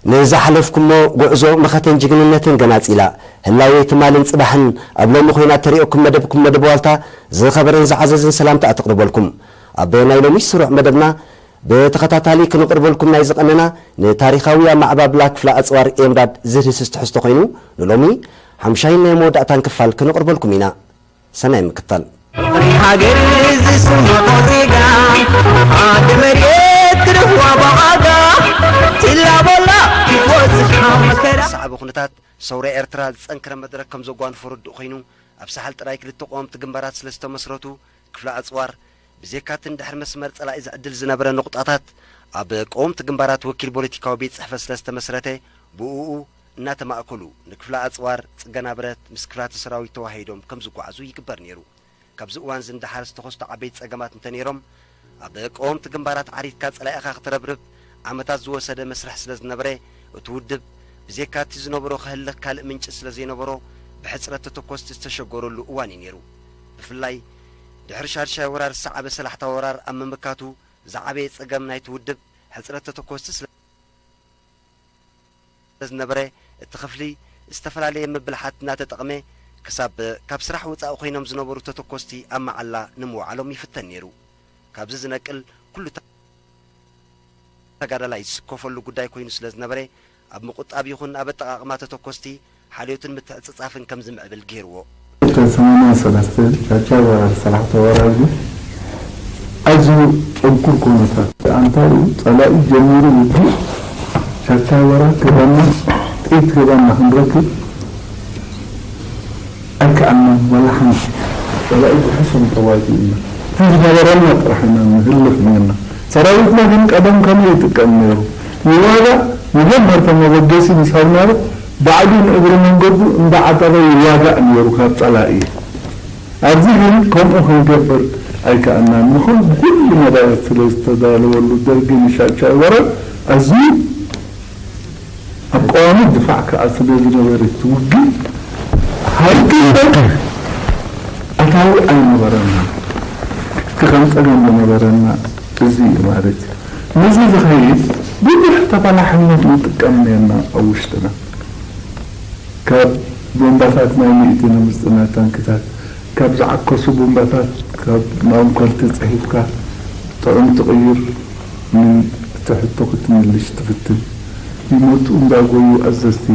ንዝሓለፍኩሞ ጉዕዞ መኸተን ጅግንነትን ገናጺላ፣ ህላዌ ትማልን ጽባሕን ኣብ ሎሚ ኮይና እተርእየኩም መደብኩም መደብ ዋልታ ዝኸበረን ዝዓዘዘን ሰላምታ እተቕርበልኩም። ኣብ ናይ ሎሚ ስሩዕ መደብና ብተኸታታሊ ክንቕርበልኩም ናይ ዝቐነና ንታሪኻዊ ኣመዓባብላ ክፍለ ኣጽዋር ኤምዳድ ዝድህስስ ትሕዝቶ ኮይኑ፣ ንሎሚ ሓምሻይን ናይ መወዳእታን ክፋል ክንቕርበልኩም ኢና። ሰናይ ምክታል። ፍቕሪ ሃገር ዝስምዖ ዜጋ፣ ዓዲ መሬት ክረኽባ ብዓጋ፣ ትላበላ ይወጽሓ መከራ። ሰዓቢ ኩነታት ሰውራ ኤርትራ ዝጸንከረ መድረኽ ከም ዘጓንፎ ርዱእ ኮይኑ፣ ኣብ ሳሕል ጥራይ ክልተ ቀወምቲ ግንባራት ስለ ዝተመስረቱ፣ ክፍለ ኣጽዋር፣ ብዜካቲ ንድሕሪ መስመር ጸላኢ ዝዕድል ዝነበረ ንቑጣታት፣ ኣብ ቀወምቲ ግንባራት ወኪል ፖለቲካዊ ቤት ጽሕፈት ስለ ዝተመስረተ፣ ብእኡ እናተማእከሉ ንክፍለ ኣጽዋር ጽገና ብረት ምስ ክፍላተ ሰራዊት ተዋሂዶም ከም ዝጓዓዙ ይግበር ነይሩ። ካብዚ እዋንዚ ንደሓር ዝተኸስቱ ዓበይቲ ጸገማት እንተነይሮም፣ ኣብ ቀወምቲ ግንባራት ዓሪድካ ጸላኢኻ ክትረብርብ ዓመታት ዝወሰደ መስርሕ ስለ ዝነበረ፣ እቲ ውድብ ብዜካቲ ዝነበሮ ከህልኽ ካልእ ምንጪ ስለ ዘይነበሮ፣ ብሕጽረት ተተኮስቲ ዝተሸገረሉ እዋን እዩ ነይሩ። ብፍላይ ድሕሪ ሻድሻይ ወራር ዝሰዓበ ሰላሕታ ወራር ኣብ ምምካቱ ዝዓበየ ጸገም ናይቲ ውድብ ሕጽረት ተተኮስቲ ስለ ዝነበረ፣ እቲ ክፍሊ ዝተፈላለየ ምብልሓት እናተጠቕመ ክሳብ ካብ ስራሕ ወጻኢ ኮይኖም ዝነበሩ ተተኮስቲ ኣብ መዓላ ንምውዓሎም ይፍተን ነይሩ። ካብዚ ዝነቅል ኩሉ ተጋዳላይ ዝስከፈሉ ጉዳይ ኮይኑ ስለ ዝነበረ፣ ኣብ ምቁጣብ ይኹን ኣብ ኣጠቓቕማ ተተኮስቲ ሓልዮትን ምትዕጽጻፍን ከም ዝምዕብል ገይርዎ። ሰማንያን ሰለስተን ሻድሻይ ወራር ሰላሕታ ወራር ግን ኣዝዩ ጽንኩር ኩነታት ኣንታዩ ጸላኢ ጀሚሩ ውግእ ሻድሻይ ወራር ገባና ጥይት ገባና ክንረክብ ኣይከኣልናን። ዋላ ሓንቲ ጸላኢ ብሕሶም ተዋጊእና እቲ ዝነበረና ጥራሕ ኢና ንህልኽ ነርና። ሰራዊትና ግን ቀደም ከመይ ይጥቀም ነይሩ? ይዋጋእ፣ መጀመርታ መበገሲ ምስ ሃብናዮ ባዕሉ ንእግሪ መንገዱ እንዳዓጠቐ ይዋጋእ ነይሩ ካብ ጸላኢ። ኣብዚ ግን ከምኡ ክንገብር ኣይከኣልናን። ንኹሉ ብኹሉ መዳያት ስለ ዝተዳለወሉ ደርጊ ንሻድሻይ ወራር ኣዝዩ ኣብ ቀዋሚ ድፋዕ ከኣ ስለ ዝነበረ እቲ ውግእ ሃልኪ እምበር ኣታዊ ኣይነበረና። እቲ ከም ጸገም ዝነበረና እዚ እዩ ማለት እዩ። ነዚ ዝኸይድ ብዙሕ ተፈላሕነት ንጥቀም ነርና ኣብ ውሽጥና። ካብ ቦምባታት ናይ ሚእቲ ንምስጥና ታንክታት፣ ካብ ዝዓከሱ ቦምባታት፣ ካብ ማንኮልቲ ጽሒፍካ ጥዑም ትቕይር፣ ምን እቲ ሕቶ ክትምልሽ ትፍትን። ይመጹ እንዳጎዩ ኣዘዝቲ፣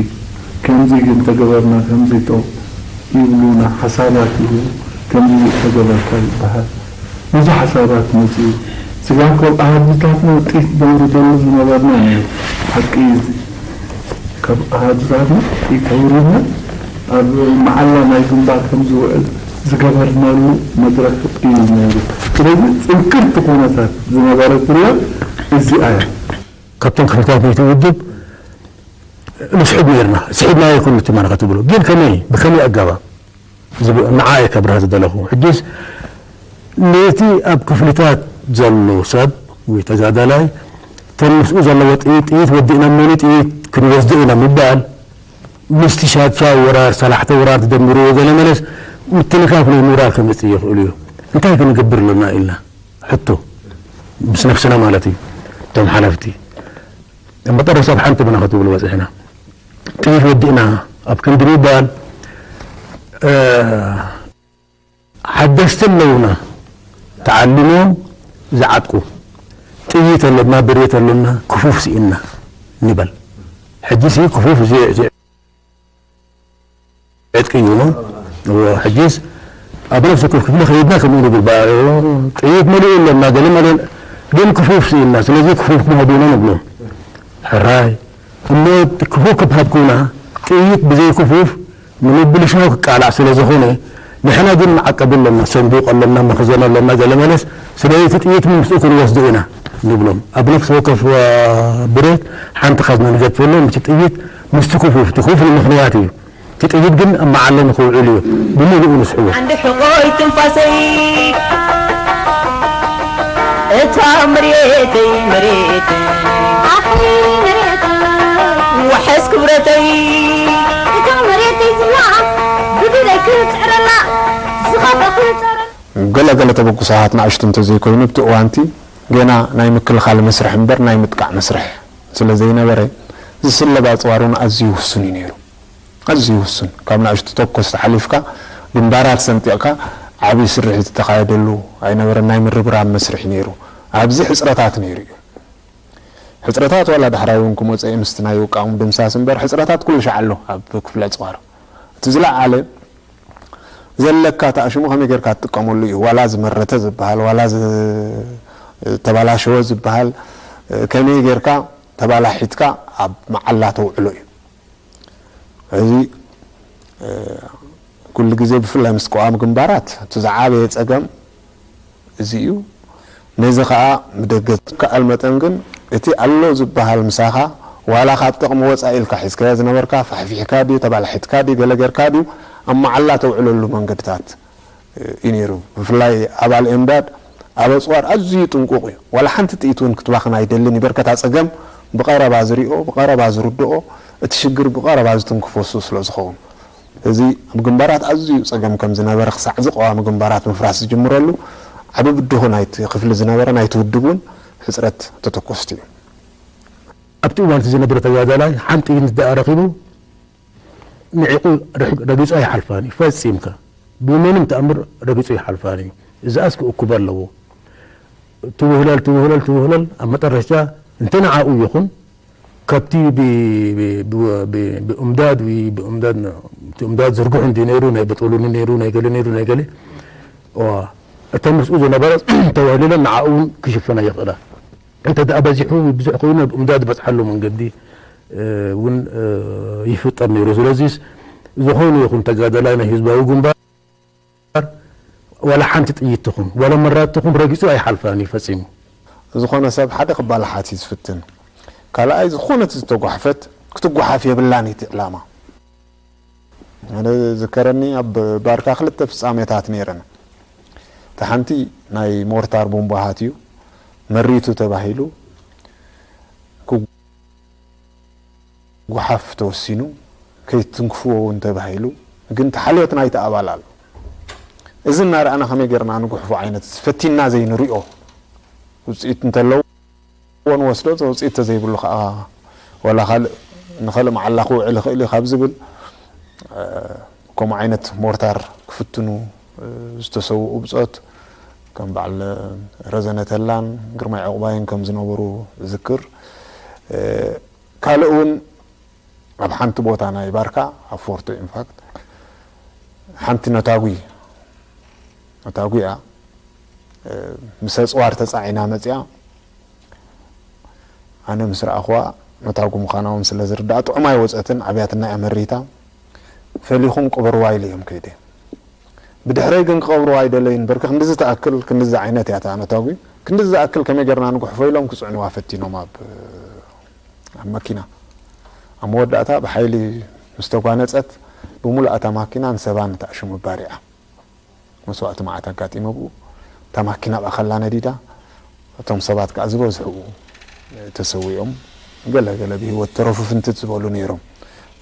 ከምዚ ግን ተገበርና፣ ከምዚ ጦ ይብሉና፣ ሓሳባት ይህቡ፣ ከምዚ ተገበርካ ይበሃል። ብዙሕ ሓሳባት መጺኡ። ስጋብ ካብ ኣሃዱታትና ጥይት ነውርደሉ ዝነበርና ነይሩ። ሓቂ እዩ እዚ። ካብ ኣሃዱታትና ጥይት ኣውሪድና ኣብ መዓላ ናይ ግንባር ከም ዝውዕል ዝገበርናሉ መድረኽ እዩ ነይሩ። ስለዚ ጽንክርቲ ኩነታት ዝነበረትላ እዚኣ እያ። ካብቶም ክፍልታት ናይቲ ውድብ ንስሕብ ነይርና። ስሒብናዮ ይኹን እቲ ማን ክትብሎ። ግን ከመይ? ብኸመይ ኣገባብ? ዝብ-፣ ንዓ እየ ከብርህ ዝደለኹ። ሕጂስ ነቲ ኣብ ክፍልታት ዘሎ ሰብ ወይ ተጋዳላይ፣ እተን ምስኡ ዘለዎ ጥይት፣ ጥይት ወዲእና እሞ ጥይት ክንወስዶ ኢና ምባል፣ ምስቲ ሻድሻይ ወራር፣ ሰላሕተ ወራር ትደምርዎ ገለ መለስ ምትንኻፍ ናይ ሞራል ከመጽእ ይኽእል እዩ። እንታይ ክንገብር ኣለና ኢልና ሕቶ፣ ምስ ነፍስና ማለት እዩ፣ እቶም ሓለፍቲ። ኣብ መጠረስታ ኣብ ሓንቲ ብና ክትብሉ በጺሕና። ጥይት ወዲእና ኣብ ክንዲ ምባል፣ እ፣ ሓደስቲ ኣለውና ተዓሊሞም ዝዓጥቁ። ጥይት ኣለና፣ ብሬት ኣለና፣ ክፉፍ ስኢንና ንበል። ሕጂ ሲ ክፉፍ እዚ፣ እዚ ዕጥቂ እዩ እሞ። እዎ፣ ሕጂስ ኣብ ነፍሲ ወከፍ ክፍሊ ከይድና ከምኡ ንብል። ባ-፣ ጥይት መሊኡ ኣለና፣ ገለ መለ ግን ክፉፍ ስኢንና። ስለዚ ክፉፍ ክንህብ ኢና ንብሎም። ሕራይ። እሞ ክፉፍ ክትሃብኩና፣ ጥይት ብዘይ ክፉፍ ንምብልሻው ክቃላዕ ስለ ዝኾነ፣ ንሕና ግን መዓቀቢ ኣለና፣ ሰንዱቕ ኣለና፣ መኽዘን ኣለና፣ ገለ መለስ። ስለዚ እቲ ጥይት ምስኡ ክንወስዶ ኢና ንብሎም። ኣብ ነፍሲ ወከፍ፣ አ፣ ብሬት ሓንቲ ካዝና ንገድፈሎም፣ እቲ ጥይት ምስቲ ክፉፍ፣ እቲ ክፉፍ ንምኽንያት እዩ። እቲ ጥይት ግን ኣብ መዓላ ንኽውዕል እዩ ብምሉኡ ንስሕቦ። ዓንዲ ሕቖይ ትንፋሰይ፣ እታ መሬተይ፣ መሬተይ፣ ኣሕይ መሬተይ፣ ወሐስ ክብረተይ፣ እታ መሬተይ ዝና፣ ብድለይ ክጽዕረላ፣ ዝኸፈ ክጸረል። ገለ ገለ ተበግሶታት ንኣሽቱ እንተዘይኮይኑ፣ ኣብቲ እዋንቲ ገና ናይ ምክልኻል መስርሕ እምበር ናይ ምጥቃዕ መስርሕ ስለ ዘይነበረ፣ ዝስለብ ኣፅዋር እውን ኣዝዩ ውሱን እዩ ነይሩ። ኣዝዩ ውሱን። ካብ ንኣሽቱ ተኮስቲ ሓሊፍካ ግንባራት ሰንጢቕካ ዓብዪ ስርሒት ዝተኻየደሉ ኣይነበረን። ናይ ምርብራብ መስርሒ ነይሩ። ኣብዚ ሕፅረታት ነይሩ እዩ። ሕፅረታት ዋላ ዳሕራይ እውን ክመፀ እዩ ምስቲ ናይ ውቃቕ ምድምሳስ እምበር፣ ሕፅረታት ኩሉ ሻዕ ኣሎ ኣብ ክፍለ ኣፅዋር። እቲ ዝለዓለ ዘለካ ተኣሽሙ ከመይ ጌርካ ትጥቀመሉ እዩ። ዋላ ዝመረተ ዝበሃል፣ ዋላ ዝተባላሸወ ዝበሃል፣ ከመይ ጌርካ ተባላሒትካ ኣብ መዓላ ተውዕሎ እዩ። እዚ ኩሉ ግዜ ብፍላይ ምስ ቀዋሚ ግንባራት እቲ ዝዓበየ ጸገም እዚ እዩ። ነዚ ከኣ ብደገ ዝከኣል መጠን ግን እቲ ኣሎ ዝበሃል ምሳኻ ዋላ ካብ ጥቕሚ ወጻኢ ኢልካ ሒዝካዮ ዝነበርካ ፋሕፊሕካ ድዩ ተባላሒትካ ድዩ ገለ ጌርካ ድዩ ኣብ መዓላ ተውዕለሉ መንገድታት እዩ ነይሩ። ብፍላይ ኣባል ኤምዳድ ኣብ ኣጽዋር ኣዝዩ ጥንቁቕ እዩ። ዋላ ሓንቲ ጥይት እውን ክትባኽን ኣይደልን እዩ። በርከታ ጸገም ብቐረባ ዝሪኦ፣ ብቐረባ ዝርድኦ፣ እቲ ሽግር ብቐረባ ዝትንክፎ እሱ ስለ ዝኸውን። እዚ ኣብ ግንባራት ኣዝዩ ጸገም ከም ዝነበረ ክሳዕ እዚ ቀዋሚ ግንባራት ምፍራስ ዝጅምረሉ ዓቢ ብድሆ ናይቲ ክፍሊ ዝነበረ ናይቲ ውድብ እውን ሕጽረት ተተኮስቲ እዩ። ኣብቲ እዋን እቲ ዝነበረ ተጋዳላይ ሓንቲ ጥይት ምስ ደኣ ረኺቡ ንዒቑ ረጊጹ ኣይሓልፋን እዩ። ፈጺምካ ብምንም ተኣምር ረጊጹ ኣይሓልፋን እዩ። እዚኣስ ክእኩብ ኣለዎ። ትውህለል ትውህለል ትውህለል ኣብ መጠረሽታ እንተ ንዓኡ ይኹን ከብቲ ብ- ብ- ብ- ብ- ብእምዳድ ዊ- ብእምዳድ ን- እቲ እምዳድ ዝርግሑ እንዲ ነይሩ ናይ በጦሉኒ ነይሩ ናይ ገለ ነይሩ ናይ ገለ እዋ እተን ምስኡ ዝነበረ ተዋህሊለን ንዓኡ እውን ክሽፈና ይኽእላ። እንተ ደኣ በዚሑ ብዙሕ ኮይኑ ብእምዳድ ዝበፅሓሉ መንገዲ እውን ይፍጠር ነይሩ። ስለዚስ ዝኾነ ይኹን ተጋዳላይ ናይ ህዝባዊ ግንባር ዋላ ሓንቲ ጥይት ትኹን ዋላ መራት ትኹን ረጊጹ ኣይሓልፋን እዩ ፈጺሙ። ዝኾነ ሰብ ሓደ ክባላሓት እዩ ዝፍትን። ካልኣይ ዝኾነት ዝተጓሕፈት ክትጓሓፍ የብላን እቲ ዕላማ። ኣነ ዝከረኒ ኣብ ባርካ ክልተ ፍጻሜታት ነይረን። እቲ ሓንቲ ናይ ሞርታር ቦምባሃት እዩ መሪቱ ተባሂሉ ክጉሓፍ ተወሲኑ ከይትንክፍዎ እውን ተባሂሉ ግን ተሓልዮት ናይቲ ኣባል ኣሎ። እዚ እናረኣና ከመይ ጌርና ንጉሕፎ ዓይነት ፈቲና ዘይንሪኦ ውፅኢት እንተለዎ ንወስዶ፣ ውፅኢት ተዘይብሉ ከዓ ወላ ካልእ ንኸልእ መዓላ ክውዕል ይኽእል እዩ ካብ ዝብል ከምኡ ዓይነት ሞርታር ክፍትኑ ዝተሰውኡ ብፆት ከም በዓል ረዘነ ተላን ግርማይ ዕቑባይን ከም ዝነበሩ እዝክር። ካልእ እውን ኣብ ሓንቲ ቦታ ናይ ባርካ ኣብ ፎርቶ ኢንፋክት ሓንቲ ነታጉ ነታጉ እያ ምስ ኣፅዋር ተፃዒና መፅያ ኣነ ምስ ረኣኹዋ ነታጉ ምዃና እውን ስለ ዝርዳኣ ጥዑም ኣይወፀትን ኣብያትና እያ መሪታ ፈሊኹም ቅበርዋ ኢለ እዮም ከይደ ብድሕረይ ግን ክቐብርዋ ኣይደለዩን በርኪ ክንድዚ ተኣክል ክንድዚ ዓይነት እያ ነታጉ ክንድዚ ዝኣክል ከመይ ጌርና ንጉሕፎ ኢሎም ክፅዕንዋ ፈቲኖም ኣብ ኣብ መኪና ኣብ መወዳእታ ብሓይሊ ምስ ተጓነፀት ብምሉእ እታ ማኪና ንሰባን ንተኣሽሙ ባሪዓ መስዋእቲ መዓት ኣጋጢመ ብኡ እታ ማኪና ብኣኸላ ነዲዳ እቶም ሰባት ከዓ ዝበዝሑ ተሰዊኦም ገለ ገለ ብህይወት ተረፉ ፍንትት ዝበሉ ነይሮም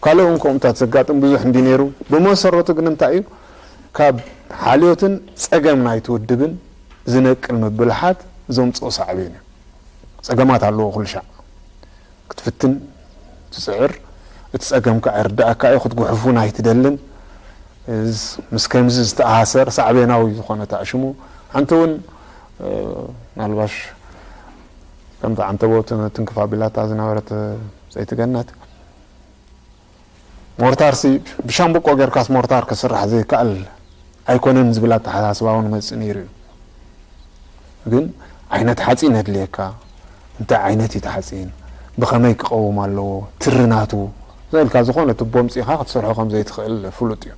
ካልእ እውን ከምኡታት ዘጋጥም ብዙሕ እንዲ ነይሩ ብመሰረቱ ግን እንታይ እዩ ካብ ሓልዮትን ፀገም ናይቲ ውድብን ዝነቅል ምብልሓት ዘምፅኦ ሳዕቤን እዩ ፀገማት ኣለዎ ኩሉ ሻዕ ክትፍትን ትፅዕር እቲ ፀገም ከዓ ይርዳእካ እዩ ክትጉሕፉን ኣይትደልን ምስ ከምዚ ዝተኣሳሰር ሳዕቤናዊ ዝኾነ ተኣሽሙ ሓንቲ እውን ምናልባሽ ከምቲ ዓንተቦ ትንክፍ ኣቢላታ ዝነበረት ሰይቲ ገነት ሞርታርሲ ብሻምብቆ ጌርካስ ሞርታር ክስራሕ ዘይከኣል ኣይኮነን ዝብል ኣተሓሳስባ እውን መፅእ ነይሩ እዩ ግን ዓይነት ሓፂን የድልየካ እንታይ ዓይነት እዩ ተሓፂን ብኸመይ ክቐውም ኣለዎ ትሪ ናቱ ኢልካ ዝኾነ ቱቦ ኣምፂእኻ ክትሰርሖ ከም ዘይትኽእል ፍሉጥ እዩ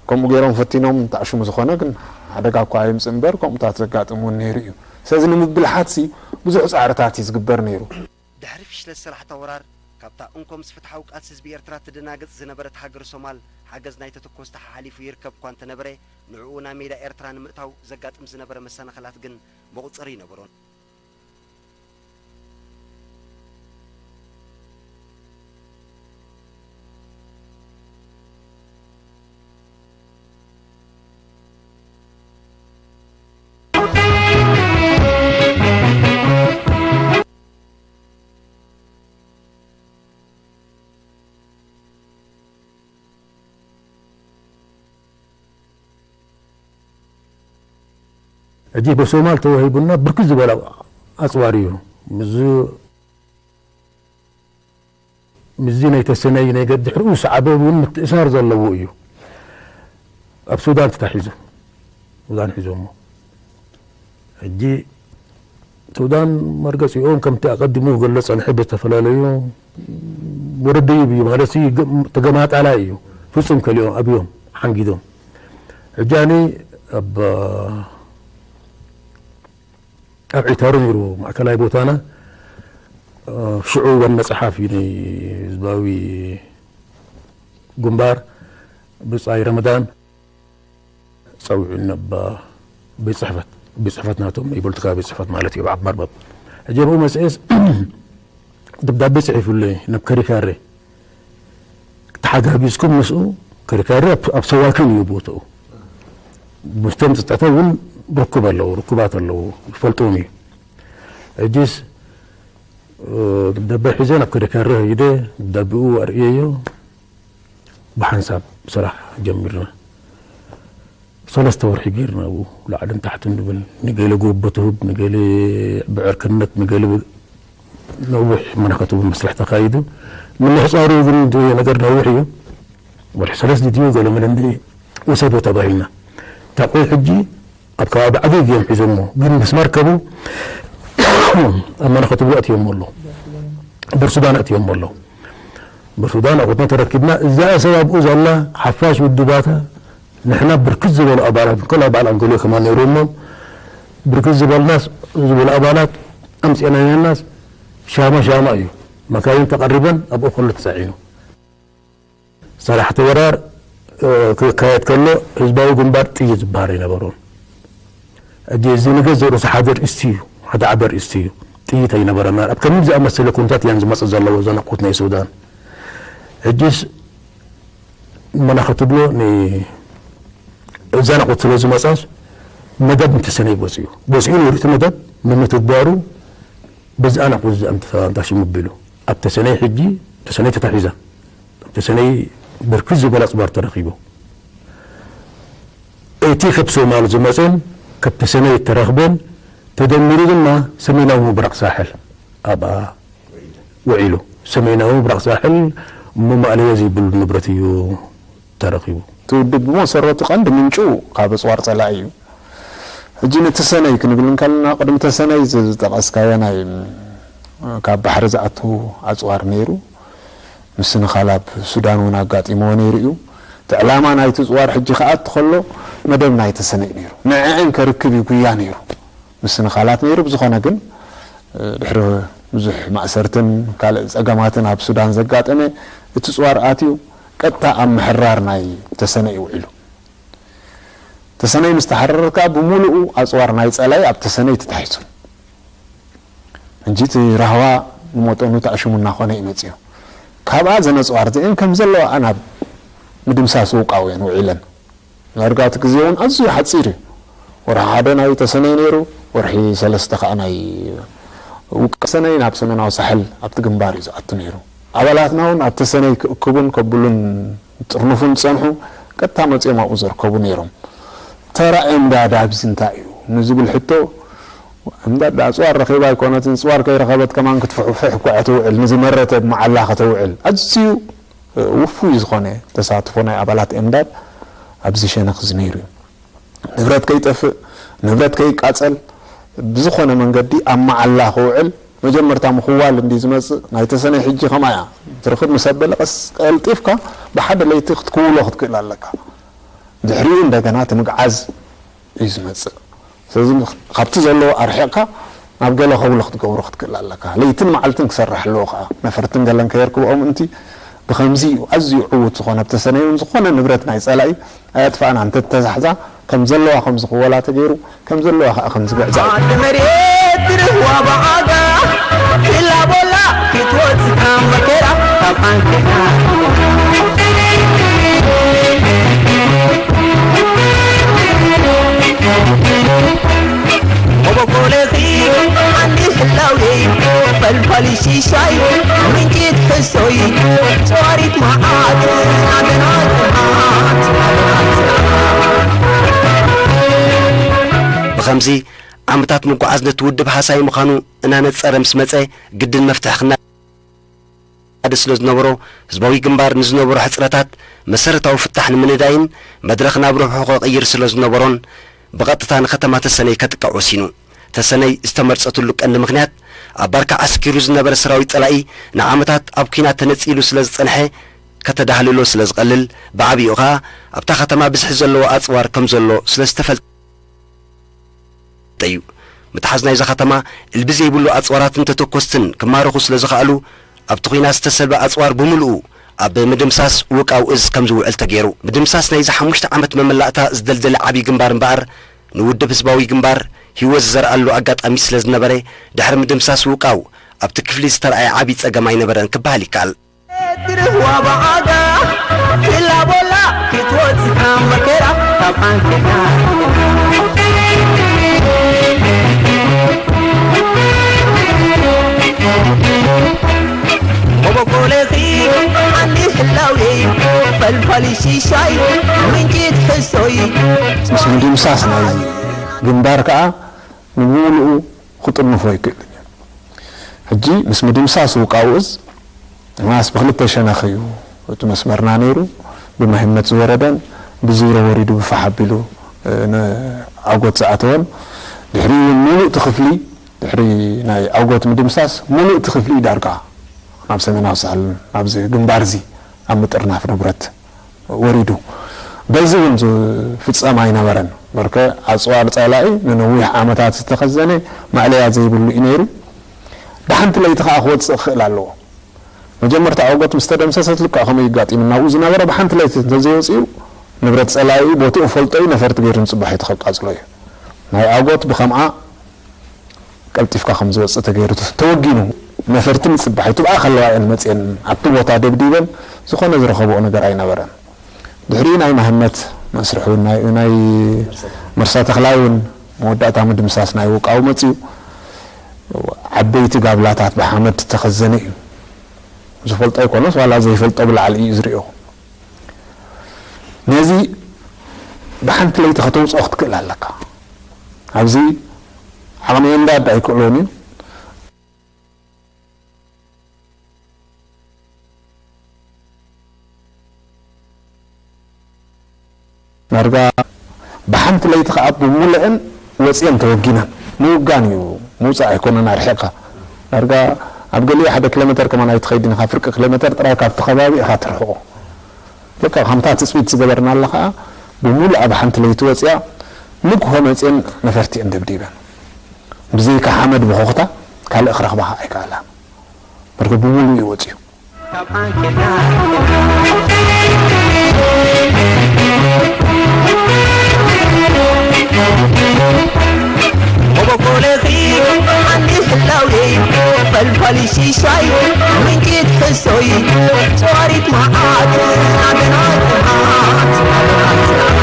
ከምኡ ገይሮም ፈቲኖም እንተዕሽሙ ዝኾነ ግን ሓደጋ እኳ የምፅእ እምበር ከምኡታት ዘጋጥም እውን ነይሩ እዩ ስለዚ ንምብልሓትሲ ብዙሕ ፃዕርታት እዩ ዝግበር ነይሩ ድሕሪ ፍሽለት ሰላሕታ ወራር፣ ካብታ እንኮ ምስ ፍትሓዊ ቃልሲ ህዝቢ ኤርትራ ትደናገጽ ዝነበረት ሃገረ ሶማል፣ ሓገዝ ናይ ተተኮስቲ ሓሓሊፉ ይርከብ እኳ እንተነበረ፣ ንዕኡ ናብ ሜዳ ኤርትራ ንምእታው ዘጋጥም ዝነበረ መሰናኽላት ግን መቑጸሪ ኣይነበሮን። ሕጂ በሶማል ተዋሂቡና ብርክት ዝበለ ኣፅዋር እዩ። ምዝ ምዚ ናይ ተሰነይ ናይ ገ- ድሕሪኡ ዝሰዓበ እውን ምትእሳር ዘለዎ እዩ። ኣብ ሱዳን ተታሒዙ፣ ሱዳን ሒዞሞ። ሕጂ ሱዳን መርገፂኦም ከምቲ ኣቐዲሙ ክገልፅ ፀንሐ ብዝተፈላለዩ ወረደይብ እዩ ማለት እዩ። ገ- ተገማጣላይ እዩ። ፍፁም ከሊኦም ኣብዮም ሓንጊዶም። ሕጂ ኣነ ኣብ ኣብ ዒታሩ ነይሩ ማእከላይ ቦታና። ሽዑ ዋና ጸሓፊ ናይ ህዝባዊ ግንባር ብጻይ ረመዳን ጸዊዑኒ ኣብ ቤት ጽሕፈት፣ ቤት ጽሕፈት ናቶም ናይ ፖለቲካ ቤት ጽሕፈት ማለት እዩ ኣብ ዓድባርባብ። ሕጂ ኣብኡ መጽኤስ ደብዳቤ ጽሒፉለይ ናብ ከሪካሬ። ተሓጋጊዝኩም ምስኡ ከሪካሪ ኣብ ኣብ ሰዋኪን እዩ ቦትኡ። ምስቶም ጸጥታ እውን ርክብ ኣለዉ፣ ርክባት ኣለዉ፣ ይፈልጥዎም እዩ። ሕጂስ ደብዳቤ ሒዘ ናብ ከሪካሪ ሂደ፣ ደብዳቤኡ ኣርእየዮ፣ ብሓንሳብ ስራሕ ጀሚርና። ሰለስተ ወርሒ ጌርና ኣብኡ ላዕልን ታሕትን ንብል፣ ንገለ ጎቦ ትህብ፣ ንገለ ብዕርክነት፣ ንገለ ነዊሕ መናኸቱ መስርሕ ተኻይዱ። ንምሕጻሩ ግን እቲ ነገር ነዊሕ እዩ። ወርሒ ሰለስተ ድዩ ገለ መለ እንዲ ውሰዶ ተባሂልና። ታቆይ ሕጂ ኣብ ከባቢ ዓብይ እዮም ሒዞሞ፣ ግን ምስ መርከቡ ኣብ መናኸቱ ብሎ ኣትዮሞ ኣሎ። በርሱዳን ኣትዮሞ ኣሎ። በርሱዳን ኣቑትና ተረኪብና፣ እዛ ሰብ ኣብኡ ዘላ ሓፋሽ ውድባታ፣ ንሕና ብርክት ዝበሉ ኣባላት፣ ከላ በዓል ኣንጎልዮ ከማን ነይሮሞ፣ ብርክት ዝበልናስ፣ ዝበሉ ኣባላት ኣምፅኤናናስ፣ ሻማ ሻማ እዩ። መካይን ተቐሪበን ኣብኡ ከሎ ተፃዒኑ። ሰራሕቲ ወራር፣ እ፣ ክካየድ ከሎ ህዝባዊ ግንባር ጥይት ዝበሃል ኣይነበሮን። ሕጂ እዚ ነገር ዘርእሱ ሓደ ርእስቲ እዩ፣ ሓደ ዓቢ ርእስቲ እዩ። ጥይት ኣይነበረና። ኣብ ከምዚ ዝኣመሰለ ኩነታት እየን ዝመጽእ ዘለዎ ዘናቑት ናይ ሱዳን። ሕጂስ መና ክትብሎ ን-፣ ዘናቑት ስለ ዝመጻስ መደብ እንተሰነይ ወጺኡ። ወጺኡ ነይሩ እቲ መደብ ንምትግባሩ በዚ ኣናቑት እዚ ኣምተ-፣ ኣምታሽሙ ኣቢሉ። ኣብ ተሰነይ ሕጂ፣ ተሰነይ ተታሒዛ። ኣብ ተሰነይ ብርክት ዝበለ ኣጽዋር ተረኺቡ። እቲ ካብ ሶማል ዝመጸን ካብ ተሰነይ እተረኽበን ተደሚሩ ድማ ሰሜናዊ ምብራቕ ሳሕል ኣብኣ ውዒሉ። ሰሜናዊ ምብራቕ ሳሕል እሞ ማእለያ ዘይብሉ ንብረት እዩ ተረኺቡ። እቲ ውድብ ብመሰረቱ ቀንዲ ምንጩ ካብ ኣጽዋር ጸላኢ እዩ። ሕጂ ነቲ ሰነይ ክንብል እንከለና፣ ቅድሚ ተሰነይ እዚ ዝጠቐስካዮ ናይ፣ ም፣ ካብ ባሕሪ ዝኣቱ ኣጽዋር ነይሩ። ምስንኻል ኣብ ሱዳን እውን ኣጋጢምዎ ነይሩ እዩ። እቲ ዕላማ ናይቲ ጽዋር ሕጂ ክኣቱ ከሎ መደብ ናይ ተሰነይ ነይሩ። ንዕአን ከርክብ እዩ ጉያ ነይሩ። ምስንኻላት ነይሩ። ብዝኾነ ግን፣ እ፣ ድሕሪ ብዙሕ ማእሰርትን ካልእ ጸገማትን ኣብ ሱዳን ዘጋጠመ፣ እቲ ጽዋር ኣትዩ ቀጥታ ኣብ ምሕራር ናይ ተሰነይ ውዒሉ። ተሰነይ ምስ ተሓረረ ከኣ ብምሉኡ ኣጽዋር ናይ ጸላኢ ኣብ ተሰነይ ተታሒዙ። ሕጂ እቲ ራህዋ ንመጠኑ ተኣሽሙ እናኾነ እዩ መጺኡ። ካብኣ ዘን ኣጽዋር እዚአን ከም ዘለዋ ናብ ምድምሳስ ውቃው እየን ውዒለን። ዳርጋ እቲ ግዜ እውን ኣዝዩ ሓጺር እዩ። ወርሒ ሓደ ናይ ተሰነይ ነይሩ፣ ወርሒ ሰለስተ ከኣ ናይ ውቃ ሰነይ ናብ ሰሜናዊ ሳሕል ኣብቲ ግንባር እዩ ዝኣቱ ነይሩ። ኣባላትና እውን ኣብ ተሰነይ ክእክቡን ከብሉን ጥርኑፉን ዝጸንሑ ቀጥታ መጺኦም ኣብኡ ዘርከቡ ነይሮም። ተራ ኤምዳድ ኣብዚ እንታይ እዩ ንዝብል ሕቶ፣ ኤምዳድ ኣጽዋር ረኺባ ኣይኮነትን፣ ጽዋር ከይረኸበት ከማን ክትፍሕፍሕ እኳ እትውዕል፣ ንዝመረተ መዓላ ከተውዕል ኣዝዩ ውፉይ ዝኾነ ተሳትፎ ናይ ኣባላት ኤምዳድ ኣብዚ ሸነኽ እዚ ነይሩ እዩ። ንብረት ከይጠፍእ፣ ንብረት ከይቃጸል፣ ብዝኾነ መንገዲ ኣብ መዓላ ክውዕል መጀመርታ ምኽዋል እንዲ ዝመጽእ፣ ናይ ተሰነይ ሕጂ ከምኣ እያ። ትርኽብ ምስ ኣበለ ቀስ ቀልጢፍካ ብሓደ ለይቲ ክትክውሎ ክትክእል ኣለካ። ድሕሪኡ እንደገና እቲ ምግዓዝ እዩ ዝመጽእ። ስለዚ ካብቲ ዘለዎ ኣርሒቕካ ናብ ገለ ከውሊ ክትገብሮ ክትክእል ኣለካ። ለይትን መዓልትን ክሰርሕ ኣለዎ ከዓ። ነፈርትን ገለን ከየርክብኦ ምእንቲ ብኸምዚ እዩ ኣዝዩ ዕዉት ዝኾነ። ኣብ ተሰነይ እውን ዝኾነ ንብረት ናይ ጸላኢ ኣየጥፋእና እንተተዛሕዛ ከም ዘለዋ ከም ዝኽወላ ተገይሩ፣ ከም ዘለዋ ከዓ ከም ዝግዕዛ እዩ። ዓዲ መሬት ትርህዋ ብዓጋ፣ ክላቦላ ክትወጽእ ካብ መከራ ካብ ዓንኬላ። ኦቦኮሌኺ ዓንዲ ህላዌ፣ ፈልፋሊ ሽሻይ፣ ምንጪ ትሕሶይ፣ ጸዋሪት መዓት፣ ናትና ጽንዓት፣ ናትና ጽንዓት። ከምዚ ዓመታት ምጉዓዝ ነቲ ውድብ ሃሳይ ምዃኑ እናነጸረ ምስ መጸ፣ ግድን መፍትሒ ክናዲ ስለ ዝነበሮ፣ ህዝባዊ ግንባር ንዝነበሮ ሕጽረታት መሰረታዊ ፍታሕ ንምንዳይን መድረኽ ናብ ረብሑ ክቕይር ስለ ዝነበሮን ብቐጥታ ንከተማ ተሰነይ ከጥቅዕ ወሲኑ። ተሰነይ ዝተመርጸትሉ ቀንዲ ምኽንያት ኣብ ባርካ ዓስኪሩ ዝነበረ ሰራዊት ጸላኢ ንዓመታት ኣብ ኲናት ተነጺሉ ስለ ዝጸንሐ፣ ከተዳህልሎ ስለ ዝቐልል፣ ብዓቢኡ ኸኣ ኣብታ ከተማ ብዝሒ ዘለዎ ኣጽዋር ከም ዘሎ ስለ ዝተፈልጠ እዩ። ምትሓዝ ናይዛ ከተማ እልቢ ዘይብሉ ኣጽዋራትን ተተኮስትን ክማረኹ ስለ ዝኸኣሉ፣ ኣብቲ ኲናት ዝተሰልበ ኣጽዋር ብምሉኡ ኣብ ምድምሳስ ውቃው እዝ ከም ዝውዕል ተገይሩ። ምድምሳስ ናይዚ ሓሙሽተ ዓመት መመላእታ ዝደልደለ ዓቢ ግንባር እምበኣር፣ ንውድብ ህዝባዊ ግንባር ህይወት ዝዘርኣሉ ኣጋጣሚ ስለ ዝነበረ፣ ድሕሪ ምድምሳስ ውቃው ኣብቲ ክፍሊ ዝተረኣየ ዓቢ ጸገም ኣይነበረን ክበሃል ይከኣል። ትርህዋ ብዓጋ ትላቦላ ክትወጽእ ካብ መከራ ካብ ዓንኬልና ወበቆለኺ ዓንዲ ህላዌ ፈልፋሊ ሽሻይ ምንጪ ትሕሶይ። ምስ ምድምሳስ ናይ ግንባር ከኣ ንምሉኡ ክጥርንፎ ኣይክእልን እዩ። ሕጂ ምስ ምድምሳስ ውቃው እዝ ማስ ብክልተ ሸነኽ እዩ እቲ መስመርና ነይሩ። ብመህመት ዝወረደን ብዚሮ ወሪዱ ብፋሕ ኣቢሉ፣ እ፣ ንዓጎት ዝኣተወን። ድሕሪኡ እውን ሙሉእ እቲ ክፍሊ፣ ድሕሪ ናይ ዓጎት ምድምሳስ ሙሉእ እቲ ክፍሊ ዳርጋ ናብ ሰሜናዊ ሳሕል ናብዚ ግንባር እዚ ኣብ ምጥርናፍ ንብረት ወሪዱ። በዚ እውን ዝፍጸም ኣይነበረን። በርከ ኣጽዋር ጸላኢ ንነዊሕ ዓመታት ዝተኸዘነ ማእለያ ዘይብሉ እዩ ነይሩ። ብሓንቲ ለይቲ ከኣ ክወጽእ ክኽእል ኣለዎ። መጀመርታ ዓወት ምስ ተደምሰሰት ልክዕ ከምኡ እዩ ኣጋጢሙና። ኣብኡ ዝነበረ ብሓንቲ ለይቲ እንተዘይወጺኡ ንብረት ጸላኢ ቦትኡ ፈልጦ እዩ፣ ነፈርቲ ገይሩ ንጽባሒቱ ከቃጽሎ እዩ። ናይ ዓወት ብኸምኣ ቀልጢፍካ ከም ዝወጽእ ተገይሩ ተወጊኑ። ነፈርቲ ንጽባሒቱ ብኣ ከለዋ እየን መጽየን ኣብቲ ቦታ ደብዲበን ዝኾነ ዝረኸብኦ ነገር ኣይነበረን። ድሕሪኡ ናይ ማህመት መስርሕ እውን ናይ፣ ናይ መርሳ ተኽላይ እውን መወዳእታ ምድምሳስ ናይ ውቃው መጽዩ። ዓበይቲ ጋብላታት ብሓመድ ተኸዘነ እዩ። ዝፈልጦ ኣይኮነስ ዋላ ዘይፈልጦ ብላዕሊ እዩ ዝሪኦ። ነዚ ብሓንቲ ለይቲ ከተውፅኦ ክትክእል ኣለካ። ኣብዚ ዓቕሚ እንዳዳ ኣይክእሎን እዩ። ዳርጋ ብሓንቲ ለይቲ ከዓ ብሙሉአን ወፂአን ተወጊናን። ምውጋን እዩ፣ ምውፃእ ኣይኮነን ኣርሒቕካ። ዳርጋ ኣብ ገሊኡ ሓደ ኪሎ ሜተር ከማን ኣይትኸይድን ኢኻ፣ ፍርቂ ኪሎ ሜተር ጥራይ ካብቲ ከባቢ ኢኻ ትርሕቆ። በቃ ከምታ ትፅቢት ዝገበርናላ ከዓ ብሙሉእ ኣብ ሓንቲ ለይቲ ወፂኣ ንግሆ መፅአን ነፈርቲ እየን ደብዲበን። ብዘይካ ሓመድ ብኾኽታ ካልእ ክረኽባ ከዓ ኣይከኣላን። በርገ ብሙሉእ እዩ ወፂኡ። መበቆለኺ ዓንዲ ህላዌ ፈልፋሊ ሽሻይ ምንጪ ትሕሶይ ጸዋሪት መዓት ኣገናት መዓት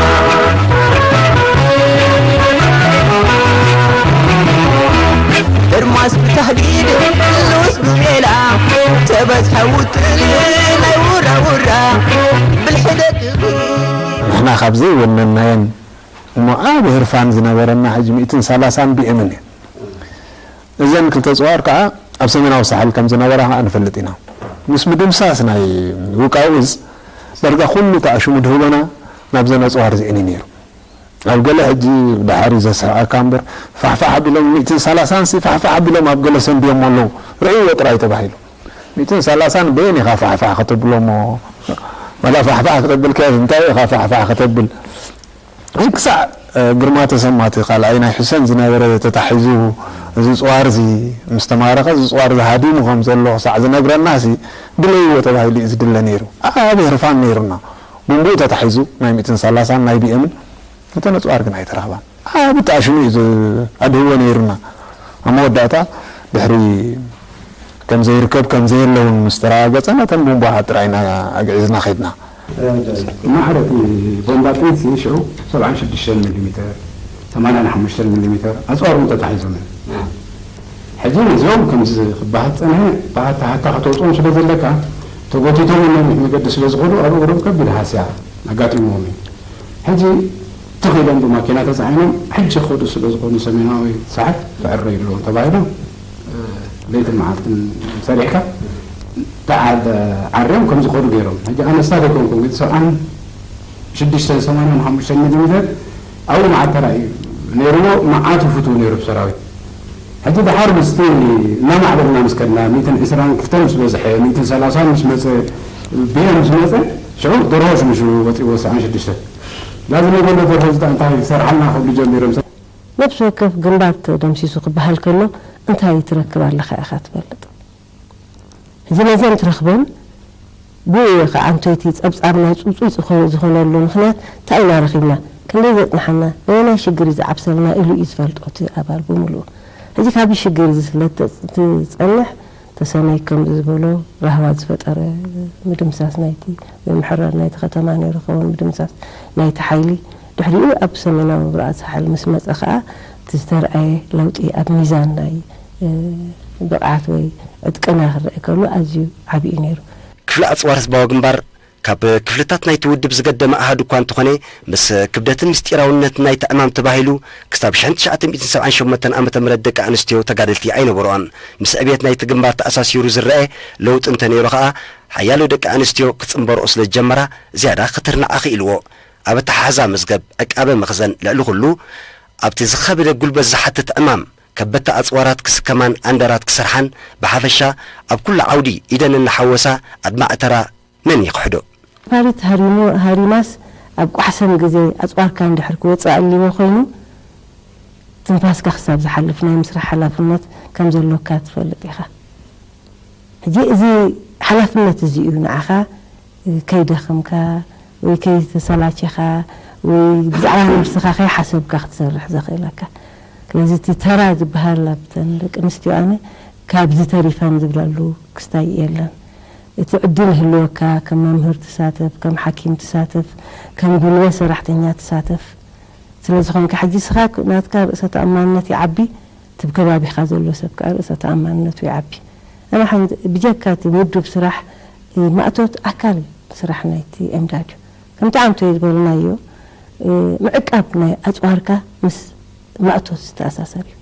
ድርማስ ብታህዲድ ንኡስ ብሜላ ተበዝሐ ውጥን ናይ ውራ ውራ ብልሒ ደቂ ንሕና ካብ ዘይወነናየን እሞ ዓቢ ህርፋን ዝነበረና ሕጂ ሚእትን ሰላሳን ቢኤምን እየን። እዘን ክልተ ጽዋር ከኣ ኣብ ሰሜናዊ ሳሕል ከም ዝነበራ ከኣ ንፈልጥ ኢና። ምስ ምድምሳስ ናይ ውቃው እዝ ደርጋ ኩሉ ተኣሽሙ ድህቦና ናብዘን ኣጽዋር እዚአን እዩ ነይሩ። ኣብ ገለ ሕጂ ብድሓር እዩ ዘስሕቐካ እምበር፣ ፋሕፋሕ ኣቢሎም ሚእትን ሰላሳን ሲ ፋሕፋሕ ኣቢሎም ኣብ ገለ ሰንድዮም ኣለዉ። ርእይዎ ጥራይ ተባሂሉ። ሚእትን ሰላሳን በየን ኢኻ ፋሕፋሕ ከተብሎ እሞ፣ ዋላ ፋሕፋሕ ክተብል ከ እንታይ ኢኻ ፋሕፋሕ ከተብል? ክሳዕ፣ እ፣ ግርማ ተሰማ እቲ ካልኣይ ናይ ሕሰን ዝነበረ ተታሒዙ፣ እዚ ጽዋር እዚ ምስ ተማረኸ፣ እዚ ጽዋር እዚ ሃዲሙ ከም ዘሎ ክሳዕ ዝነግረና ሲ ድለይዎ ተባሂሉ እዩ ዝድለ ነይሩ። ዓቢ ህርፋን ነይሩና። ብንቡኡ ተታሒዙ ናይ ሚእትን ሰላሳን ናይ ቢኤምን እተን ኣጽዋር ግን ኣይተረኽባን። ዓቢ ተኣሽሙ እዩ ዝ-፣ ኣድህቦ ነይሩና። ኣብ መወዳእታ ድሕሪ ከም ዘይርከብ ከም ዘየለ እውን ምስ ተረጋገጸ ነተን ቡምባታት ጥራይ ኢና ኣግዒዝና ኸድና። ማዕረ እቲ ቦምባ ጥንሲ ሽዑ ሰብዓን ሽዱሽተን ሚሊ ሜተር፣ ሰማንያን ሓሙሽተን ሚሊ ሜተር ኣጽዋር እውን ተታሒዞም እዮም። ሕጂ ነዚኦም ከምዚ ክበሃል ዝጸንሐ ብሃታ ሃታ ከተውፅኦም ስለ ዘለካ ተጎቲቶም ነዊሕ መገዲ ስለ ዝኸዱ ኣብ እግሮም ከቢድ ሃስያ ኣጋጢምዎም እዩ። ሕጂ ትኽ ኢሎም ብማኪና ተፃዒኖም ሕጂ ክኸዱ ስለ ዝኾኑ ሰሜናዊ ሰዓት ትዕረዩ ኣለዎም ተባሂሎም፣ እ፣ ለይትን መዓልትን ሰሪሕካ ተዓ-፣ ዓርዮም ከም ዝኸዱ ገይሮም። ሕጂ ኣነ ስታድ ኣይኮንኩን፣ ግን ሰብዓን ሽዱሽተ ሰማንያን ሓሙሽተ ሚሊ ሜተር ኣብኡ መዓት ተራእዩ ነይርዎ፣ መዓት ይፍትው ነይሩ ብሰራዊት። ሕጂ ደሓር ምስቲ እናማዕበልና ምስ ከድና፣ ሚእትን ዕስራን ክልተን ምስ በዝሐ፣ ሚእትን ሰላሳን ምስ መፀ፣ ብኤም ምስ መፀ፣ ሽዑ ደርሆ ሽምሹ ወፂዎ ሰብዓን ሽዱሽተ። ዳዚ ነገር ዘሎ ተርፎ እንታይ ይሰርሓልና ክብሉ ጀሚሮም። ነፍሲ ወከፍ ግንባር ተደምሲሱ ክበሃል ከሎ እንታይ ትረክብ ኣለኻ ኢኻ ትፈልጥ። ሕጂ ነዚኦም ትረኽቦም ብኡ እዩ ኸዓ እንቶይቲ ጸብጻብ ናይ ጽውጽይ ዝኾ-፣ ዝኾነሉ ምኽንያት እንታይ ኢና ረኺብና፣ ክንደይ ዘጽንሓና፣ በየናይ ሽግር እዩ ዝዓብሰልና ኢሉ እዩ ዝፈልጦ እቲ ኣባል ብምሉኡ። ሕጂ ካብዚ ሽግር እዚ ስለ እተ-፣ ትጸንሕ ተሰነይ ከምዚ ዝበሎ ራህዋ ዝፈጠረ ምድምሳስ ናይቲ ወይ ምሕራር ናይቲ ከተማ ነይሩ ኸውን ምድምሳስ ናይቲ ሓይሊ ድሕሪኡ ኣብ ሰሜናዊ ምብራቕ ሳሕል ምስ መጸ ኸኣ እቲ ዝተርኣየ ለውጢ ኣብ ሚዛን ናይ፣ እ፣ ብቕዓት ወይ ዕጥቅና ክረአ ከሎ ኣዝዩ ዓቢ እዩ ነይሩ። ክፍለ ኣጽዋር ህዝባዊ ግንባር ካብ ክፍልታት ናይቲ ውድብ ዝገደመ ኣሃዱ እኳ እንተኾነ፣ ምስ ክብደትን ምስጢራውነትን ናይቲ ዕማም ተባሂሉ ክሳብ ሽሕን ትሽዓተ ሚእትን ሰብዓን ሸሞንተን ዓመተ ምህረት ደቂ ኣንስትዮ ተጋደልቲ ኣይነበርኦን። ምስ ዕብየት ናይቲ ግንባር ተኣሳሲሩ ዝረአ ለውጢ እንተነይሩ ኸኣ፣ ሓያሎ ደቂ ኣንስትዮ ክጽንበርኦ ስለ ዝጀመራ ዝያዳ ክትርናዕ ኣኽኢልዎ። ኣብ ኣተሓሕዛ መዝገብ ዕቃበ መኽዘን ልዕሊ ኩሉ ኣብቲ ዝኸበደ ጉልበት ዝሓትት ዕማም ከበድቲ ኣጽዋራት ክስከማን ኣንደራት ክሰርሓን ብሓፈሻ ኣብ ኩሉ ዓውዲ ኢደን እናሓወሳ ኣድማዒ ተራ መን ይኽሕዶ? ነፋሪት ሃሪሙ-፣ ሃሪማስ ኣብ ቋሕሰም ግዜ ኣጽዋርካ እንድሕር ክወጽእ ኣልዎ ኮይኑ ትንፋስካ ክሳብ ዝሓልፍ ናይ ምስራሕ ሓላፍነት ከም ዘሎካ ትፈልጥ ኢኻ። ሕጂ እዚ ሓላፍነት እዚ እዩ ንዓኻ ከይደኸምካ ወይ ከይተሰላቸኻ ወይ ብዛዕባ ነብስኻ ከይሓሰብካ ክትሰርሕ ዘኽእለካ። ስለዚ እቲ ተራ ዝበሃል ኣብተን ደቂ ኣንስትዮ ኣነ ካብዚ ተሪፈን ዝብላሉ ክስታይ የለን። እቲ ዕድል ይህልወካ፣ ከም መምህር ትሳተፍ፣ ከም ሓኪም ትሳተፍ፣ ከም ጉልበት ሰራሕተኛ ትሳተፍ። ስለ ዝኾንካ ሕጂ ንስኻ ናትካ ርእሰ ተኣማንነት ይዓቢ፣ እቲ ብከባቢኻ ዘሎ ሰብ ከኣ ርእሰ ተኣማንነቱ ይዓቢ። ኣነ ሓንቲ ብጀካ እቲ ውዱብ ስራሕ፣ እ፣ ማእቶት ኣካል ስራሕ ናይቲ ኤምዳድ እዩ። ከምቲ ኣንቶይ ዝበልናዮ፣ እ፣ ምዕቃብ ናይ ኣጽዋርካ ምስ ማእቶት ዝተኣሳሰር እዩ።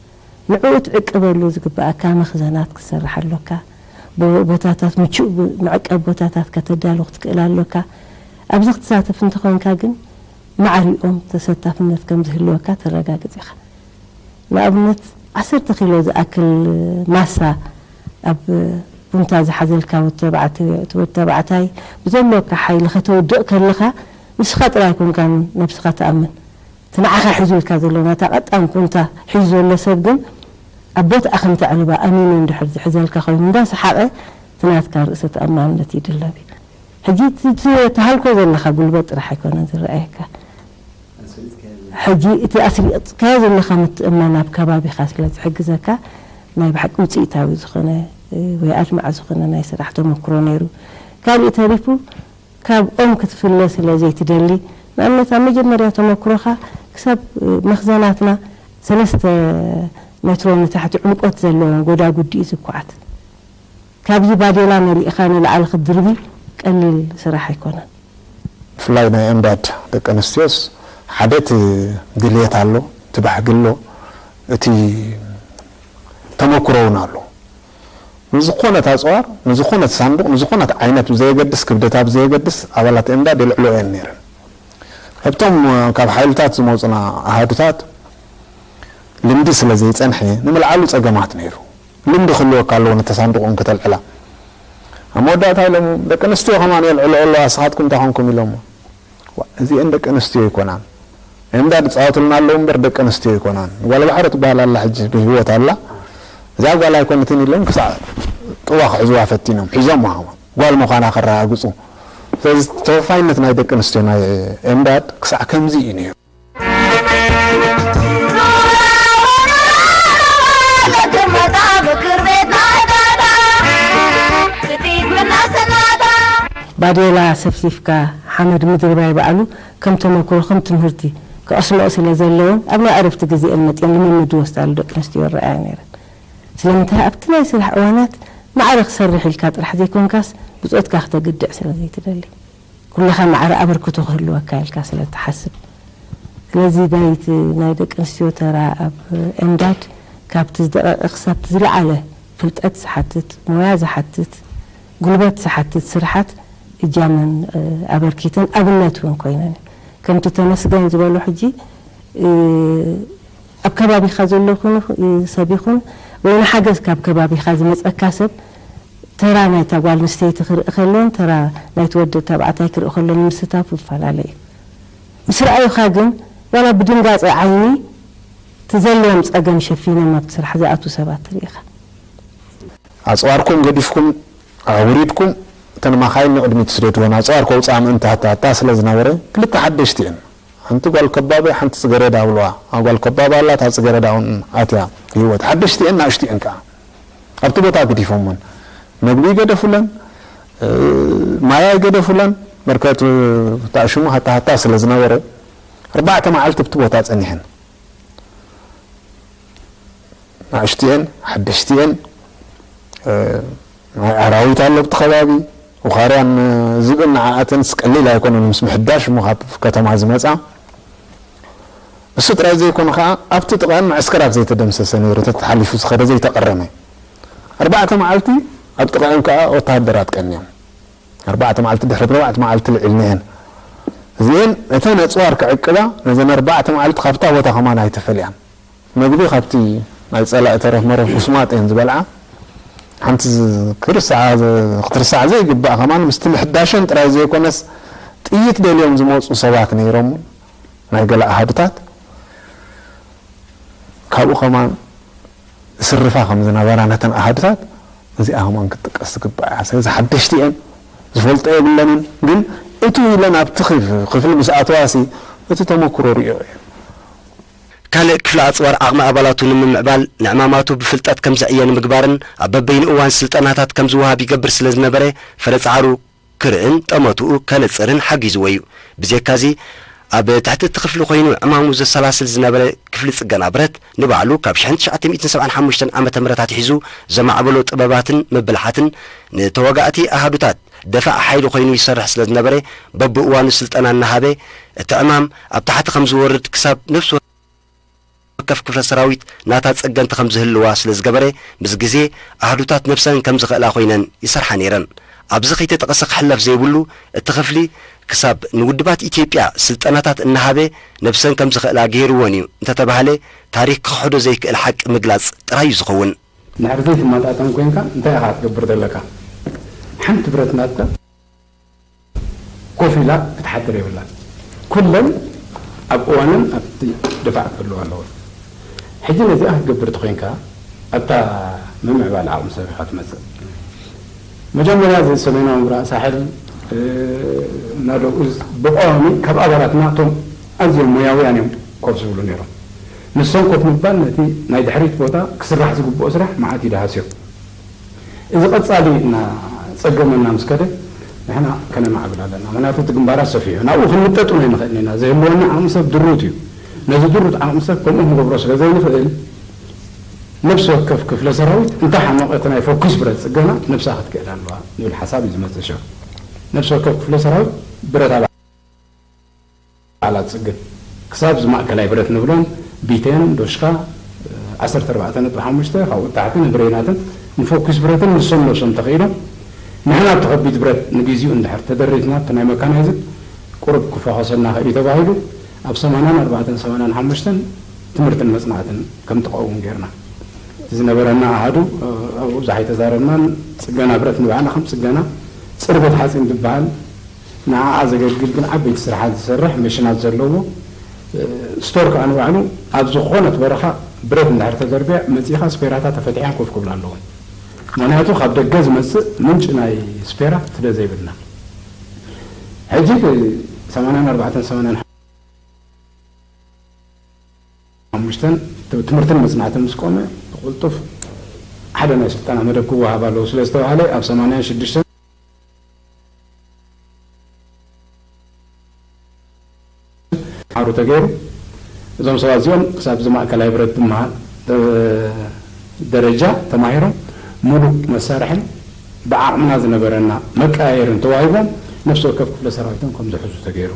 ንዕኡ ትዕቅበሉ ዝግብኣካ መኽዘናት ክትሰርሕ ኣሎካ። ቦ-፣ ቦታታት፣ ምቹእ ብ-፣ መዕቀቢ ቦታታት ከተዳሉ ክትክእል ኣሎካ። ኣብዚ ክትሳተፍ እንተኾንካ ግን ማዕሪኦም ተሰታፍነት ከም ዝህልወካ ተረጋግጽ ኢኻ። ንኣብነት፣ ዓሰርተ ኪሎ ዝኣክል ማሳ ኣብ ቡንታ ዝሓዘልካ ወዲ ተባዕተ-፣ ወዲ ተባዕታይ ብዘሎካ ሓይሊ ከተውድቕ ከለኻ፣ ንስኻ ጥራይ ኣይኮንካን ነብስኻ ትኣምን። እቲ ንዓኻ ሒዙልካ ዘሎ፣ ናታ ቀጣን ቡንታ ሒዙ ዘሎ ሰብ ግን፣ ኣብ ቦትኣ ከም ተዕልባ ኣሚኑ እንድሕር ዝሕዘልካ ኮይኑ፣ እንዳሰሓቐ እቲ ናትካ ርእሰ ተኣማንነት ይድለብ እዩ። ሕጂ እቲ፣ እቲ ተሃልኮ ዘለኻ ጉልበት ጥራሕ ኣይኮነን ዝረኣየካ። ሕጂ እቲ ኣስሪቕካዮ ዘለኻ ምትእምማን ኣብ ከባቢኻ ስለ ዝሕግዘካ፣ ናይ ብሓቂ ውፅኢታዊ ዝኾነ፣ እ፣ ወይ ኣድማዒ ዝኾነ ናይ ስራሕ ተመክሮ ነይሩ። ካሊእ ተሪፉ፣ ካብ ኦም ክትፍለ ስለ ዘይትደሊ፣ ንኣብነት ኣብ መጀመርያ ተመክሮኻ ክሳብ፣ እ፣ መኽዘናትና ሰለስተ ሜትሮ ንታሕቲ ዕምቆት ዘለዎን ጎዳጉዲ እዩ ዝኳዓት። ካብዚ ባዴላ መሊእኻ ንላዕሊ ክትድርቢ ቀሊል ስራሕ ኣይኮነን። ብፍላይ ናይ ኤምዳድ ደቂ ኣንስትዮስ ሓደ እቲ ድልየት ኣሎ፣ እቲ ባህጊ ኣሎ፣ እቲ ተመክሮ እውን ኣሎ። ንዝኾነት ኣጽዋር፣ ንዝኾነት ሳንዱቕ፣ ንዝኾነት ዓይነት ብዘየገድስ፣ ክብደታ ብዘየገድስ፣ ኣባላት ኤምዳድ የልዕሎ እየን ነይረን። ካብቶም፣ ካብ ሓይልታት ዝመጹና ኣሃዱታት ልምዲ ስለ ዘይጸንሐ፣ ንምልዓሉ ጸገማት ነይሩ። ልምዲ ክህልወካ ኣለዎ፣ ነተ ሳንዱቕ እውን ከተልዕላ። ኣብ መወዳእታ ኢሎም፣ ደቂ ኣንስትዮ ከማን የልዕሎ ኣለዋ፣ ንስኻትኩም እንታይ ኮንኩም ኢሎሞ። ዋ፣ እዚአን ደቂ ኣንስትዮ ኣይኮናን። ኤምዳድ ዝጻወትልና ኣለዉ እምበር ደቂ ኣንስትዮ ኣይኮናን። ጓል ባሕሪ ትበሃል ኣላ፣ ሕጂ ብህይወት ኣላ። እዛ ጓል ኣይኮነትን ኢሎም ክሳዕ ጥዋ ክሕዝዋ ፈቲኖም፣ ሒዞም ምሃማ። ጓል ምዃና ከረጋግጹ። ስለዚ ተወፋይነት ናይ ደቂ ኣንስትዮ ናይ ኤምዳድ ክሳዕ ከምዚ እዩ ነይሩ። ባዴላ ሰፍሲፍካ ሓመድ ምድርባይ ባዕሉ ከም ተመክሮ፣ ከም ትምህርቲ ክቐስምኦ ስለ ዘለወን፣ ኣብ ናይ ዕረፍቲ ግዜኤን መጺኤን ልምምድ ዝወስዳሉ ደቂ ኣንስትዮ ይረኣያ ነይረን። ስለምንታይ ኣብቲ ናይ ስራሕ እዋናት ማዕረ ክሰርሕ ኢልካ ጥራሕ ዘይኮንካስ፣ ብጾትካ ክተግድዕ ስለ ዘይትደሊ። ኩልኻ ማዕረ ኣበርክቶ ክህልወካ ኢልካ ስለ እትሓስብ። ስለዚ ናይቲ ናይ ደቂ ኣንስትዮ ተራ ኣብ ኤምዳድ ካብቲ ዝደቐቐ ክሳብቲ ዝለዓለ ፍልጠት ዝሓትት፣ ሞያ ዝሓትት፣ ጉልበት ዝሓትት ስርሓት እጃመን ኣበርኪተን ኣብነት እውን ኮይነን። ከምቲ ተመስገን ዝበሎ ሕጂ ኣብ ከባቢኻ ዘሎ ይኹን ሰብ ይኹን ወይ ንሓገዝ ካብ ከባቢኻ ዝመፀካ ሰብ ተራ ናይታ ጓል ኣንስተይቲ ክርኢ ከሎን ተራ ናይቲ ወዲ ተባዕታይ ክርኢ ከሎ ንምስታፉ ይፈላለ እዩ። ምስ ረኣዩኻ ግን ዋላ ብድንጋፀ ዓይኒ እቲ ዘለዎም ፀገም ሸፊኖም ኣብቲ ስራሕ ዝኣትዉ ሰባት ትርኢ ኢኻ። ኣፅዋርኩም ገዲፍኩም ኣውሪድኩም እተን ማኻይን ንቕድሚት ትስደድወን። ኣፅዋር ከውፅኣ ምእንቲ ሃታታ ስለ ዝነበረ ክልተ ሓደሽቲ እየን። ሓንቲ ጓል ከባቢ ሓንቲ ፅገረዳ ኣብልዋ። ኣብ ጓል ከባቢ ኣላ እታ ፅገረዳ እውን ኣትያ ህይወት ሓደሽቲ እየን ንኣሽቱ እየን ከዓ ኣብቲ ቦታ ገዲፎምወን። መግቢ ይገደፉለን፣ ማያ ይገደፉለን። በርከት ተኣሽሙ ሃታ ሃታ ስለ ዝነበረ ኣርባዕተ መዓልቲ ኣብቲ ቦታ ፀኒሐን። ንኣሽትኤን ሓደሽትኤን ናይ ኣራዊት ኣሎ ኣብቲ ከባቢ ውኻርያን ዝብእን ንዓኣተንስ ቀሊል ኣይኮነን ምስ ምሕዳሽ እሞ ካብ ከተማ ዝመፃ እሱ ጥራይ ዘይኮነ ከዓ ኣብቲ ጥቕዐን መዕስከራት ዘይተደምሰሰ ነይሩ ተተሓሊፉ ዝኸደ ዘይተቐረመ ኣርባዕተ መዓልቲ ኣብ ጥቕዐን ከዓ ወተሃደራት ቀንዮም ኣርባዕተ መዓልቲ ድሕሪ ኣርባዕተ መዓልቲ ልዒልንኤን እዚኤን እተን ኣፅዋር ክዕቅባ ነዘን ኣርባዕተ መዓልቲ ካብታ ቦታ ከማን ኣይተፈልያን መግቢ ካብቲ ናይ ፀላኢ ተረፍ መረፍ ቁስማጥ እየን ዝበልዓ ሓንቲ ክትርስዓ ዘይግባእ ከማን ምስቲ ምሕዳሸን ጥራይ ዘይኮነስ ጥይት ደልዮም ዝመፁ ሰባት ነይሮም ናይ ገለ ኣሃዱታት ካብኡ ከማን ዝስርፋ ከም ዝነበራ ነተን ኣሃዱታት እዚኣ ከማን ክትጥቀስ ዝግባእ እያ ስለዚ ሓደሽቲ እየን ዝፈልጦ የብለንን ግን እቱ ኢለን ኣብቲ ክፍሊ ምስ ኣተዋሲ እቲ ተመክሮ ርእዮ እየን ካልእ ክፍሊ ኣፅዋር ዓቕሚ ኣባላቱ ንምምዕባል ንዕማማቱ ብፍልጠት ከም ዝዕየ ንምግባርን ኣብ በበይኑ እዋን ስልጠናታት ከም ዝወሃብ ይገብር ስለ ዝነበረ ፈረ ፃዕሩ ክርእን ጠመትኡ ከነፅርን ሓጊዝዎ እዩ። ብጀካዚ ኣብ ትሕቲ እቲ ክፍሊ ኮይኑ ዕማሙ ዘሰላስል ዝነበረ ክፍሊ ፅገና ብረት ንባዕሉ ካብ ሽሕን ትሽዓተ ሚእትን ሰብዓን ሓሙሽተን ዓመተ ምህረት ኣትሒዙ ዘማዕበሎ ጥበባትን ምብልሓትን ንተዋጋእቲ ኣሃዱታት ደፋእ ሓይሊ ኮይኑ ይሰርሕ ስለ ዝነበረ በብእዋኑ ስልጠና እናሃበ እቲ ዕማም ኣብ ታሕቲ ከም ዝወርድ ክሳብ ነፍሲ ወከፍ ክፍለ ሰራዊት ናታ ጸገንት ከም ዝህልዋ ስለ ዝገበረ፣ ምስ ግዜ ኣህዱታት ነብሰን ከም ዝኽእላ ኮይነን ይሰርሓ ነይረን። ኣብዚ ከይተጠቐሰ ክሕለፍ ዘይብሉ፣ እቲ ክፍሊ ክሳብ ንውድባት ኢትዮጵያ ስልጠናታት እናሃበ ነብሰን ከም ዝኽእላ ገይርወን እዩ እንተተባህለ፣ ታሪኽ ክኽሕዶ ዘይክእል ሓቂ ምግላጽ ጥራይ እዩ ዝኸውን። እንድሕር ዘይትመጣጠን ኮይንካ እንታይ ኢኻ ክትገብር ዘለካ? ሓንቲ ብረት ናትካ ኮፍ ኢላ ክትሓድር የብላን። ኩለን ኣብ እዋነን ኣብቲ ድፋዕ ክህልዋ ኣለወን። ሕጂ ነዚኣ ክትገብር ተኾይንካ ኣብታ ምምዕባል ዓቕሚ ሰብ ኢኻ ትመጽእ። መጀመርያ እዚ ሰሜናዊ ምብራቕ ሳሕል ናደኡ ብቐዋሚ ካብ ኣባላትና እቶም ኣዝዮም ሞያውያን እዮም ኮፍ ዝብሉ ነይሮም። ንሶም ኮፍ ምባል ነቲ ናይ ድሕሪት ቦታ ክስራሕ ዝግብኦ ስራሕ መዓት ይደሃስዮ። እዚ ቀጻሊ እናጸገመና ምስ ከደ ንሕና ከነማዕብል ኣለና። ምኽንያቱ እቲ ግንባራት ሰፊሕ እዩ። ናብኡ ክንምጠጥ እውን ኣይንኽእልን ኢና። ዝህልወና ዓቕሚ ሰብ ድሩት እዩ። ነዚ ድሩት ዓቕሚ ሰብ ከምኡ ክንገብሮ ስለ ዘይንኽእል ነብሲ ወከፍ ክፍለ ሰራዊት እንተሓመቐ እቲ ናይ ፎኩስ ብረት ጽገና ነብሳ ክትክእል ኣለዋ ዝብል ሓሳብ እዩ ዝመጽእ ሽዑ። ነብሲ ወከፍ ክፍለ ሰራዊት ብረት ኣብ ዓላት ጽግን ክሳብ እዚ ማእከላይ ብረት ንብሎን ቢቴን ዶሽካ ዓሰርተ ኣርባዕተ ነጥቢ ሓሙሽተ ካብኡ ታሕትን ብሬናትን ንፎኩስ ብረትን ንሶም ነብሶም ተኽኢሎም ንሕና ኣብቲ ከቢድ ብረት ንግዚኡ እንድሕር ተደሪትና ኣብቲ ናይ መካናይዝድ ቁሩብ ክፈኾሰልና ክእል እዩ ተባሂሉ ኣብ ሰማንያን ኣርባዕተን ሰማንያን ሓሙሽተን ትምህርትን መጽናዕትን ከም ተቐውም ጌርና እቲ ዝነበረና ኣሃዱ ኣብኡ ብዙሕ ኣይተዛረብናን ጽገና ብረት ንባዕላ ከም ጽገና ጽርበት ሓጺን ዝበሃል ንዓኣ ዘገልግል ግን ዓበይቲ ስራሓት ዝሰርሕ መሽናት ዘለዎ ስቶር ከዓ ንባዕሉ ኣብ ዝኾነት በረኻ ብረት እንድሕር ተደርብያ መፂኻ ስፔራታ ተፈቲሐን ኮፍ ክብላ ኣለወን ምክንያቱ ካብ ደገ ዝመፅእ ምንጭ ናይ ስፔራ ስለ ዘይብልና ሕጂ ሰማንያን ኣርባዕተን ሰማንያን ሓሙሽተን ትምህርትን መፅናዕትን ምስ ቆመ ብቁልጡፍ ሓደ ናይ ስልጠና መደብ ክወሃብ ኣለዎ ስለ ዝተባሃለ ኣብ ሰማንያን ሽዱሽተን ሓሩ ተገይሩ እዞም ሰባት እዚኦም ክሳብ እዚ ማእከላይ ብረት ዝበሃል ደረጃ ተማሂሮም ሙሉእ መሳርሕን ብዓቕምና ዝነበረና መቀያየርን ተዋሂቦም ነፍሲ ወከፍ ክፍለ ሰራዊቶም ከም ዝሕዙ ተገይሩ።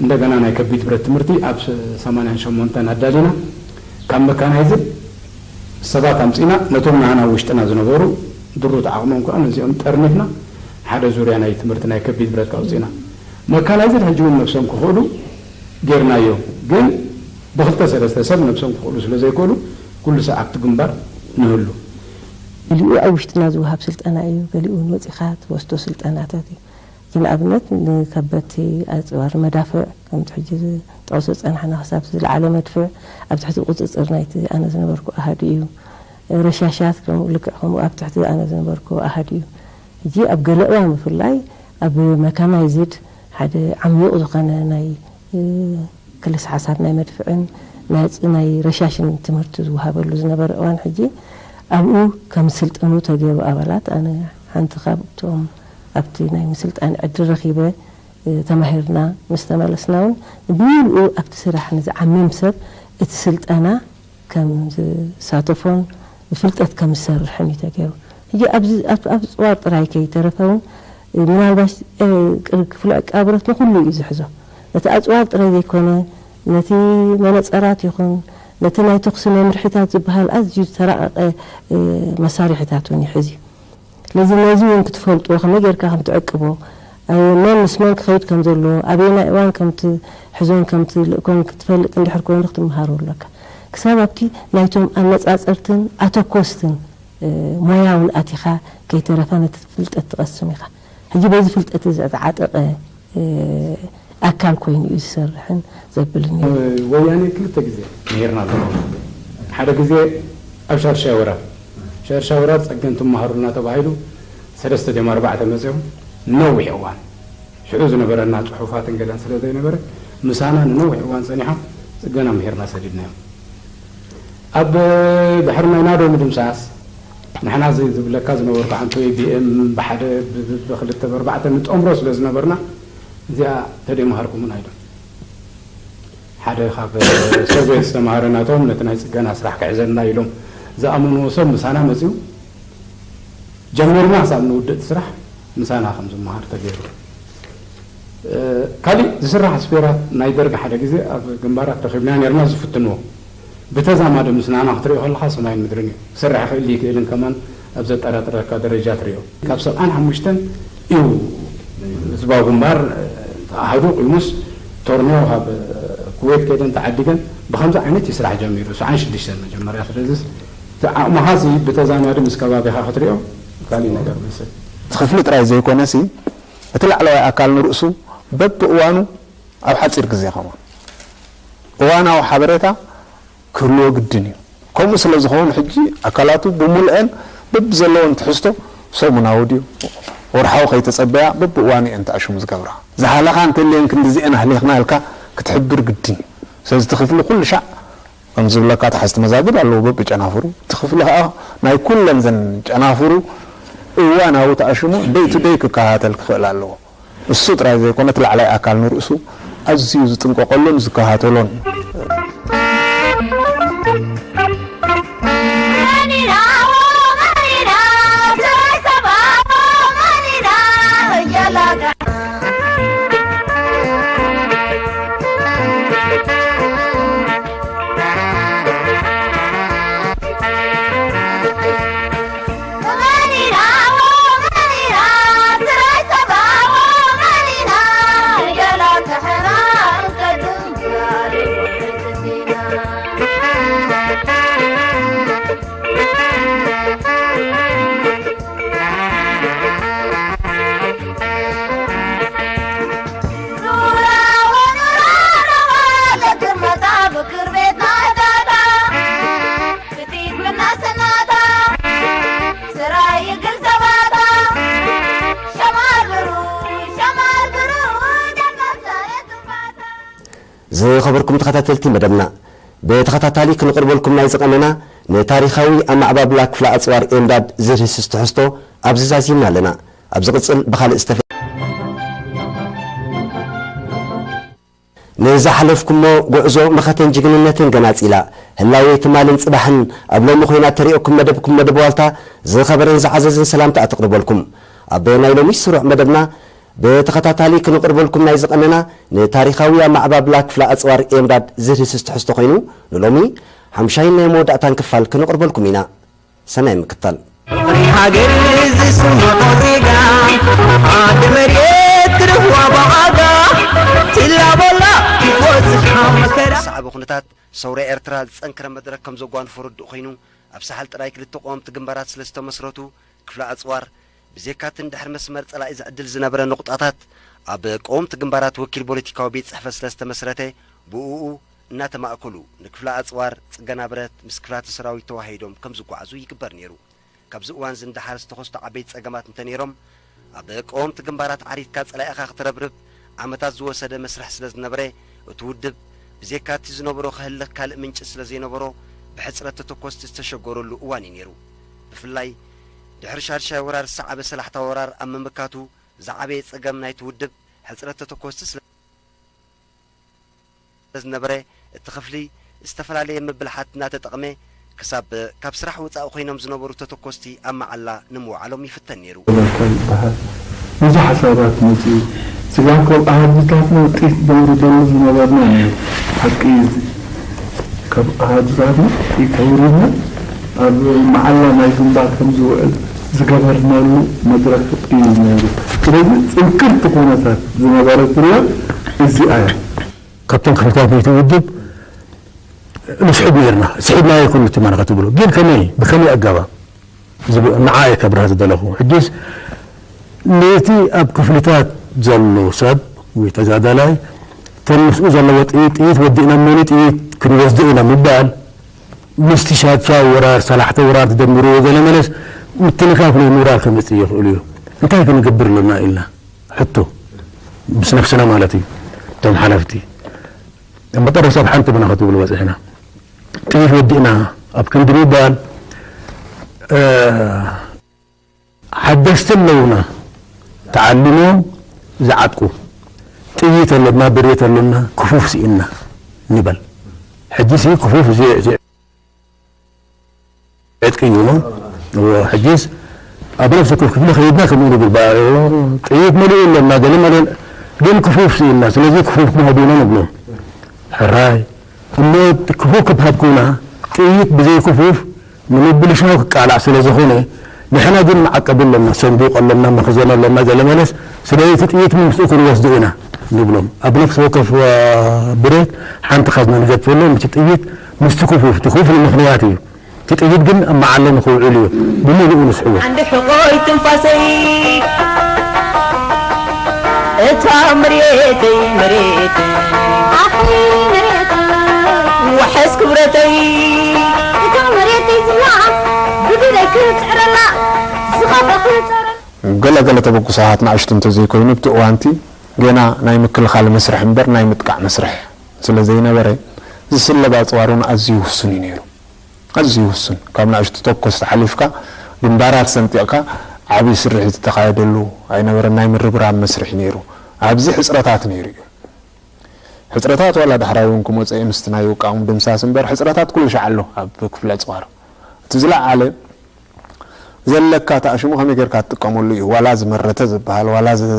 እንደገና ናይ ከቢድ ብረት ትምህርቲ ኣብ ሰማንያን ሸሞንተን ኣዳሊና፣ ካብ መካናይዝድ ሰባት ኣምጺና፣ ነቶም ናህና ውሽጥና ዝነበሩ ድሩት ዓቕሞም ከኣ ነዚኦም ጠርኒፍና፣ ሓደ ዙርያ ናይ ትምህርቲ ናይ ከቢድ ብረት ከኣ ኣውጺና። መካናይዝድ ሕጂ እውን ነብሶም ክኽእሉ ጌርናዮም፣ ግን ብኽልተ ሰለስተ ሰብ ነብሶም ክኽእሉ ስለ ዘይክእሉ፣ ኩሉ ሰብ ኣብቲ ግንባር ንህሉ። ገሊኡ ኣብ ውሽጥና ዝወሃብ ስልጠና እዩ፣ ገሊኡ እውን ወጺኻ ትወስዶ ስልጠናታት እዩ። ንኣብነት ንከበድቲ ኣጽዋር መዳፍዕ፣ ከምቲ ሕጂ ዝጠቕሶ ዝጸናሕና ክሳብ ዝለዓለ መድፍዕ ኣብ ትሕቲ ቁጽጽር ናይቲ ኣነ ዝነበርኩ ኣሃዱ እዩ። ረሻሻት ከምኡ ልክዕ ከምኡ ኣብ ትሕቲ ኣነ ዝነበርኩ ኣሃዱ እዩ። ሕጂ ኣብ ገለ እዋን ብፍላይ ኣብ መካናይዝድ ሓደ ዓሚቕ ዝኾነ ናይ ክልስ ሓሳብ ናይ መድፍዕን ናይ ረሻሽን ትምህርቲ ዝወሃበሉ ዝነበረ እዋን ሕጂ ኣብኡ ከም ዝስልጠኑ ተገይሩ ኣባላት ኣነ ሓንቲ ካብቶም ኣብቲ ናይ ምስልጣን ዕድል ረኺበ ተማሂርና ምስ ተመለስና እውን ብምልኡ ኣብቲ ስራሕ ንዝዓምም ሰብ እቲ ስልጠና ከም ዝሳተፎን ብፍልጠት ከም ዝሰርሕን እዩ ተገይሩ። ሕጂ ኣብዚ ኣብ ኣብ ኣጽዋር ጥራይ ከይተረፈ እውን ምናልባሽ ክፍሊ ዕቃብረት ንኹሉ እዩ ዝሕዞ። ነቲ ኣጽዋር ጥራይ ዘይኮነ ነቲ መነጸራት ይኹን ነቲ ናይ ተኹሲ መምርሒታት ዝበሃል ኣዝዩ ዝተራቐቐ መሳርሒታት እውን ይሕዝ እዩ። ስለዚ ነዚ እውን ክትፈልጦ ከመይ ጌርካ ከም ትዕቅቦ መን ምስ መን ክኸይድ ከም ዘለዎ ኣበየናይ እዋን ከም ትሕዞን ከም ትልእኮን ክትፈልጥ እንድሕር ኮይኑ ክትመሃሮ ኣለካ። ክሳብ ኣብቲ ናይቶም ኣነጻጸርትን ኣተኮስትን ሞያ እውን ኣቲኻ ከይተረፈ ነቲ ፍልጠት ትቐስም ኢኻ። ሕጂ በዚ ፍልጠት እዚ ዝዓጠቐ ኣካል ኮይኑ እዩ ዝሰርሕን ዘብልን እዩ። ወያኔ ክልተ ግዜ ነይርና ኣለና። ሓደ ግዜ ኣብ ሻርሻይ ወራር ሻርሻይ ወራር ጸገም ትመሃሩልና ተባሂሉ ሰለስተ ድዮም ኣርባዕተ መጺኦም ነዊሕ እዋን ሽዑ ዝነበረና ጽሑፋትን ገለን ስለ ዘይነበረ ምሳና ንነዊሕ እዋን ጸኒሖም ጽገና ምሂርና ሰዲድናዮም። ኣብ ድሕሪ ናይ ናዶ ምድምሳስ ንሕና እዚ ዝብለካ ዝነበርኩ ዓንተወይ ቢኤም ብሓደ ብክልተ ብኣርባዕተ ንጠምሮ ስለ ዝነበርና እዚኣ ተደይመሃርኩምን ኣይዶም ሓደ ካብ ሶቪየት ዝተማሃረ ናቶም ነቲ ናይ ጽገና ስራሕ ክሕዘልና ኢሎም ዝኣመንዎ ሰብ ምሳና መጺኡ ጀሚርና ክሳብ ንውድእ እቲ ስራሕ ምሳና ከም ዝመሃር ተገይሩ። ካሊእ ዝስራሕ ስፔራት ናይ ደርጊ ሓደ ግዜ ኣብ ግንባራት ረኺብና ነርና ዝፍትንዎ ብተዛማዲ ምስ ናና ክትሪኦ ከለኻ ሰማይን ምድርን እዩ። ክሰርሕ ይኽእል ይክእልን ከማን ኣብ ዘጠራጥረካ ደረጃ ትሪኦ። ካብ ሰብዓን ሓሙሽተን እዩ ህዝባዊ ግንባር ተኣህዱ ቂሙስ ቶርኖ ካብ ኩዌት ከይደን ተዓዲገን ብከምዚ ዓይነት እዩ ስራሕ ጀሚሩ። ሰብዓን ሽዱሽተን መጀመርያ ስለዚ እቲ ዓቕምኻ ሲ ብተዛማዲ ምስ ከባቢኻ ክትሪኦ ካሊእ ነገር መስል። እቲ ክፍሊ ጥራይ ዘይኮነሲ እቲ ላዕለዋይ ኣካል ንርእሱ በብእዋኑ ኣብ ሓጺር ግዜ ከማን እዋናዊ ሓበሬታ ክህልዎ ግድን እዩ። ከምኡ ስለ ዝኸውን ሕጂ ኣካላቱ ብምሉአን በብዘለወን ትሕዝቶ ሰሙናዊ ድዩ ወርሓዊ ከይተጸበያ በብእዋኑ እየን ተኣሽሙ ዝገብራ። ዝሃለኻ እንተልየን ክንድዚአን ኣህሊኽና ኢልካ ክትሕብር ግድን እዩ። ስለዚ እቲ ክፍሊ ኩሉ ሻዕ ከም ዝብለካ ተሓዝቲ መዛግብ ኣለዎ በብጨናፍሩ። እቲ ክፍሊ ከዓ ናይ ኩለን ዘን ጨናፍሩ እዋናዊ ተኣሽሙ ደይ ቱ ደይ ክከታተል ክኽእል ኣለዎ። እሱ ጥራይ ዘይኮነ እቲ ላዕላይ ኣካል ንርእሱ ኣዝዩ ዝጥንቀቐሉን ዝከታተሎን ዝኸበርኩም ተኸታተልቲ መደብና፣ ብተኸታታሊ ክንቕርበልኩም ናይ ዝቐነና ንታሪኻዊ ኣመዓባብላ ክፍለ ኣጽዋር ኤምዳድ ዝድህስስ ትሕዝቶ ኣብዚ ዛዚምና ኣለና። ኣብ ዝቕጽል ብኻልእ ዝተፈ ንዝሓለፍኩሞ ጉዕዞ መኸተን ጅግንነትን ገናጺላ፣ ህላዌ ትማልን ጽባሕን ኣብ ሎሚ ኮይና ተሪኦኩም መደብኩም መደብ ዋልታ ዝኸበረን ዝዓዘዘን ሰላምታ ኣተቕርበልኩም። ኣብ ናይ ሎሚ ስሩዕ መደብና ብተኸታታሊ ክንቕርበልኩም ናይ ዝቐነና ንታሪኻዊ ኣመዓባብላ ክፍለ ኣጽዋር ኤምዳድ ዝድህስስ ትሕዝቶ ኮይኑ፣ ንሎሚ ሓምሻይን ናይ መወዳእታን ክፋል ክንቕርበልኩም ኢና። ሰናይ ምክታል። ፍቕሪ ሃገር ዝስምዖ ዜጋ፣ ዓዲ መሬት ክረኽባ ብዋጋ፣ ትላበላ ይወስድ መከራ። ሰዓቢ ኩነታት ሰውራ ኤርትራ ዝጸንከረ መድረኽ ከም ዘጓንፎ ርዱእ ኮይኑ፣ ኣብ ሳሕል ጥራይ ክልተ ቀወምቲ ግንባራት ስለ ዝተመስረቱ፣ ክፍለ ኣጽዋር ብዜካ'ቲ እንድሕር መስመር ጸላኢ ዝዕድል ዝነበረ ንቑጣታት፣ ኣብ ቀወምቲ ግንባራት ወኪል ፖለቲካዊ ቤት ጽሕፈት ስለ ዝተመስረተ፣ ብእኡ እናተማእከሉ ንክፍለ ኣጽዋር ጽገና ብረት ምስ ክፍላተ ሰራዊት ተዋሃሂዶም ከም ዝጓዓዙ ይግበር ነይሩ። ካብዚ እዋንዚ ንደሓር ዝተኸስቱ ዓበይቲ ጸገማት እንተነይሮም፣ ኣብ ቀወምቲ ግንባራት ዓሪድካ ጸላኢኻ ክትረብርብ ዓመታት ዝወሰደ መስርሕ ስለ ዝነበረ፣ እቲ ውድብ ብዜካ'ቲ ዝነበሮ ከህልኽ ካልእ ምንጪ ስለ ዘይነበሮ፣ ብሕጽረት ተተኮስቲ ዝተሸገረሉ እዋን እዩ ነይሩ። ብፍላይ ድሕሪ ሻድሻይ ወራር ዝሰዓበ ሰላሕታ ወራር ኣብ ምምካቱ ዝዓበየ ጸገም ናይቲ ውድብ ሕጽረት ተተኮስቲ ስለ ዝነበረ፣ እቲ ክፍሊ ዝተፈላለየ ምብልሓት እናተጠቕመ ክሳብ ካብ ስራሕ ወጻኢ ኮይኖም ዝነበሩ ተተኮስቲ ኣብ መዓላ ንምውዓሎም ይፍተን ነይሩ። ፖለቲካ ይበሃል። ብዙሕ ሓሳባት መፅኡ። ስጋብ ካብ ኣሃዱታትና ጥይት ነውርደሉ ዝነበርና ነይሩ። ሓቂ እዩ እዚ። ካብ ኣሃዱታትና ጥይት ኣውሪድና ኣብ መዓላ ናይ ግንባር ከም ዝውዕል ዝገበርናሉ መድረኽ እዩ ነይሩ። ስለዚ ጽንክርቲ ኩነታት ዝነበረትላ እዚኣ እያ። ካብቶም ክፍልታት ናይቲ ውድብ ንስሕብ ነይርና። ስሒብናዮ ይኹን እቲ ማራ ክትብሎ። ግን ከመይ? ብኸመይ ኣገባብ? ዝብ-፣ ንዓ እየ ከብርህ ዝደለኹ። ሕጂስ ነቲ ኣብ ክፍልታት ዘሎ ሰብ ወይ ተጋዳላይ፣ እተን ምስኡ ዘለዎ ጥይት፣ ጥይት ወዲእና፣ መኑ ጥይት ክንወስዶ ኢና ምባል፣ ምስቲ ሻድሻይ ወራር፣ ሰላሕተ ወራር ትደምርዎ፣ ገለ መለስ ምትንኻፍ ናይ ሞራል ከመጽእ ይኽእል እዩ። እንታይ ክንገብር ኣለና ኢልና ሕቶ፣ ምስ ነብስና ማለት እዩ፣ እቶም ሓለፍቲ። ኣብ መጠረስታ ኣብ ሓንቲ ብና ክትብሉ በጺሕና። ጥይት ወዲእና ኣብ ክንዲ ምባል፣ እ፣ ሓደስቲ ኣለውና፣ ተዓሊሞም ዝዓጥቁ፣ ጥይት ኣሎና፣ ብሬት ኣሎና፣ ክፉፍ ስኢንና ንበል። ሕጂሲ ክፉፍ እዚ፣ እዚ ዕጥቂ እዩ እሞ። እዎ፣ ሕጂስ ኣብ ነፍሲ ወከፍ ክፍሊ ከይድና ከምኡ ንብል። ባ-፣ ጥይት መሊኡ ኣሎና፣ ገለ መሊኡ፣ ግን ክፉፍ ስኢንና። ስለዚ ክፉፍ ክህቡና ንብሎም። ሕራይ። እሞ እቲ ክፉፍ ክትሃብኩና፣ ጥይት ብዘይ ክፉፍ ንምብልሻው ክቃላዕ ስለ ዝኾነ፣ ንሕና ግን መዓቀቢ ኣሎና፣ ሰንዱቕ ኣሎና፣ መኽዘን ኣሎና፣ ገለ መለስ፣ ስለዚ እቲ ጥይት ምስኡ ክንወስዶ ኢና ንብሎም። ኣብ ነፍሲ ወከፍ፣ ዋ፣ ብሬት ሓንቲ ካዝና ንገድፈሎም፣ እቲ ጥይት ምስቲ ክፉፍ፣ እቲ ክፉፍ ንምኽንያት እዩ። እቲ ጥይት ግን ኣብ መዓላ ንኽውዕል እዩ ብምሉኡ ንስሕቦ። ዓንዲ ሕቖይ ትንፋሰይ፣ እታ መሬተይ መሬተይ፣ ኣኸይ መሬተይ፣ ዋሕስ ክብረተይ፣ እታ መሬተይ ዝና፣ ብግደይ ክጽዕረላ፣ ዝኸፍኣ ክጸረል። ገለ ገለ ተበግሶታት ንኣሽቱ እንተዘይኮይኑ፣ ኣብቲ እዋንቲ ገና ናይ ምክልኻል መስርሕ እምበር ናይ ምጥቃዕ መስርሕ ስለ ዘይነበረ፣ ዝስለብ ኣጽዋር እውን ኣዝዩ ውሱን እዩ ነይሩ። ኣዝዩ ውሱን። ካብ ንኣሽቱ ተኮስቲ ሓሊፍካ፣ ግንባራት ሰንጢቕካ፣ ዓቢ ስርሒት ዝተኻየደሉ ኣይነበረን። ናይ ምርብራብ መስርሕ ነይሩ። ኣብዚ ሕጽረታት ነይሩ እዩ። ሕጽረታት ዋላ ዳሕራይ እውን ክመጾ እየ ምስቲ ናይ ውቃቕ ምድምሳስ እምበር፣ ሕጽረታት ኩሉ ሻዕ ኣሎ ኣብ ክፍለ ኣጽዋር። እቲ ዝለዓለ ዘለካ ተኣሽሙ ከመይ ጌርካ ትጥቀመሉ እዩ። ዋላ ዝመረተ ዝበሃል፣ ዋላ ዝ-፣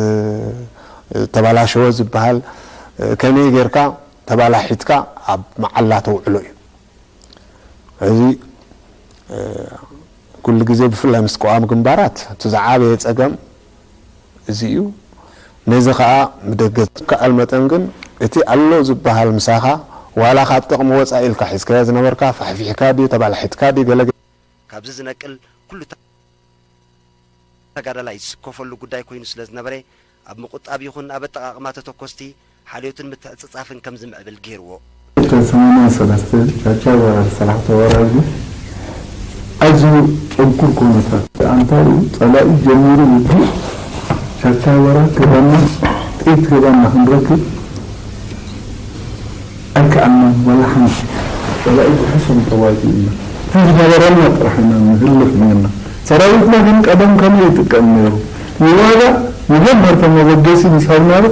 ተባላሸወ ዝበሃል፣ ከመይ ጌርካ ተባላሒትካ ኣብ መዓላ ተውዕሎ እዩ። እዚ፣ እ፣ ኩሉ ግዜ ብፍላይ ምስ ቅዋም ግንባራት እቲ ዝዓበየ ጸገም እዚ እዩ። ነዚ ኸኣ ብደገ ዝከኣል መጠን ግን እቲ ኣሎ ዝበሃል ምሳኻ ዋላ ካብ ጥቕሚ ወጻኢ ኢልካ ሒዝካዮ ዝነበርካ ፋሕፊሕካ ድዩ ተባላሒትካ ድዩ ገለ ካብዚ ዝነቅል ኩሉ ተጋዳላይ ዝስከፈሉ ጉዳይ ኮይኑ ስለ ዝነበረ፣ ኣብ ምቁጣብ ይኹን ኣብ ኣጠቓቕማ ተተኮስቲ ሓልዮትን ምትዕጽጻፍን ከም ዝምዕብል ገይርዎ። ሰማንያን ሰለስተን ቻቻ ወራር ሰላሕተ ወራር ግን ኣዝዩ ጽንኩር ኩነታት ኣንታዩ ጸላኢ ጀሚሩ ውግእ ቻቻ ወራር ገባና ጥይት ገባና ክንረክብ ኣይከኣልናን። ዋላ ሓንቲ ጸላኢ ብሕሱም ተዋጊእና። እቲ ዝነበረና ጥራሕ ኢና ንህልኽ ነርና። ሰራዊትና ግን ቀደም ከመይ ይጥቀም ነይሩ? ይዋጋእ፣ መጀመርታ መበገሲ ምስ ሃብናዮ፣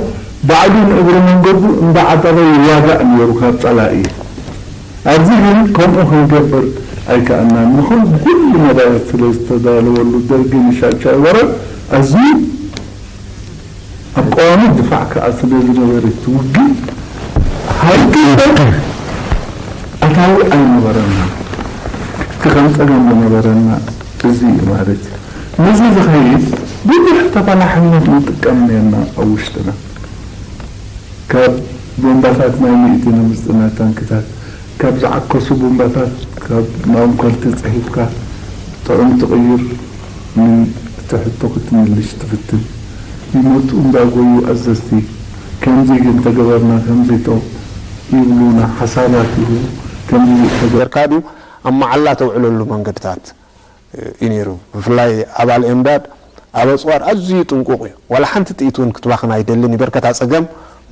ባዕሉ ንእግሪ መንገዱ እንዳዓጠቐ ይዋጋእ ነይሩ ካብ ጸላኢ። ኣብዚ ግን ከምኡ ክንገብር ኣይከኣልናን። ንኹሉ፣ ብኹሉ መዳያት ስለ ዝተዳለወሉ፣ ደርጊ ንሻድሻይ ወራር ኣዝዩ ከዓ ስለ ዝነበረ እቲ ውግእ ሃይቀ ኣታዊ ኣይነበረና። እቲ ከም ፀገም ዝነበረና እዚ እዩ ማለት እዩ። ነዚ ዝኸይድ ብዙሕ ተፈላሕነት ንጥቀም ነርና ኣብ ውሽጥና። ካብ ቦምባታት ናይ ሚእቲ ንምፅና ታንክታት፣ ካብ ዝዓከሱ ቦምባታት፣ ካብ ናውንኳልቲ ፅሒፍካ ጥዑም ትቕይር፣ ምን እቲ ሕቶ ክትምልሽ ትፍትን። ይመፁ እንዳጎዩ ኣዘዝቲ፣ ከምዚ ግን ተገበርና፣ ከምዚ ቶ ይብሉና፣ ሓሳባት ይህቡ፣ ከምዚ ተገ- ገርካ ድዩ ኣብ መዓላ ተውዕለሉ መንገድታት እዩ ነይሩ። ብፍላይ ኣባል ኤምዳድ ኣብ ኣፅዋር ኣዝዩ ጥንቁቕ እዩ። ዋላ ሓንቲ ጥይት እውን ክትባኽን ኣይደልን እዩ። በርከታ ፀገም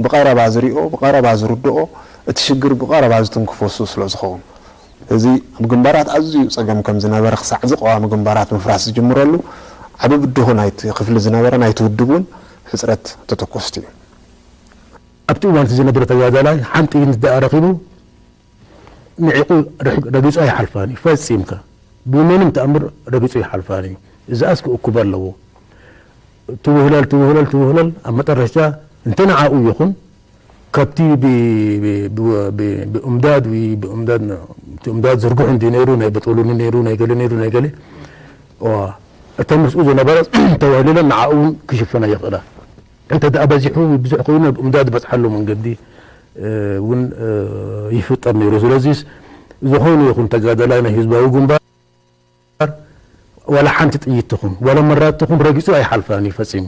ብቐረባ ዝሪኦ፣ ብቐረባ ዝርድኦ፣ እቲ ሽግር ብቐረባ ዝትንክፎ እሱ ስለ ዝኸውን። እዚ ኣብ ግንባራት ኣዝዩ ፀገም ከም ዝነበረ ክሳዕ እዚ ቀዋሚ ግንባራት ምፍራስ ዝጅምረሉ ዓቢ ብድሆ ናይቲ ክፍሊ ዝነበረ ናይቲ ውድብ እውን ሕፅረት ተተኮስቲ እዩ። ኣብቲ እዋን እቲ ዝነበረ ተጋዳላይ ሓንቲ ጥይት ምስ ደኣ ረኺቡ ንዒቑ ረጊጹ ኣይሓልፋን እዩ ፈጺምካ። ብምንም ተኣምር ረጊጹ ኣይሓልፋን እዩ። እዚኣስ ክእኩብ ኣለዎ። ትውህለል ትውህለል ትውህለል ኣብ መጠረሽታ እንተ ንዓኡ ይኹን ካብቲ ብእምዳድ ብእምዳድ ዝርግሑ እንዲ ነይሩ ናይ በጦሎኒ ነይሩ ናይ ገለ ነይሩ ናይ ገለ እተን ምስኡ ዝነበረ ተወህሊለን ንዓኡ እውን ክሽፈና ይኽእላ። እንተ ደኣ በዚሑ ብዙሕ ኮይኑ ኣብ እምዳ ዝበጽሓሉ መንገዲ እውን ይፍጠር ነይሩ። ስለዚስ ዝኾነ ይኹን ተጋዳላይ ናይ ህዝባዊ ግንባር ዋላ ሓንቲ ጥይት ትኹን ዋላ መራት ትኹን ረጊጹ ኣይሓልፋን እዩ ፈጺሙ።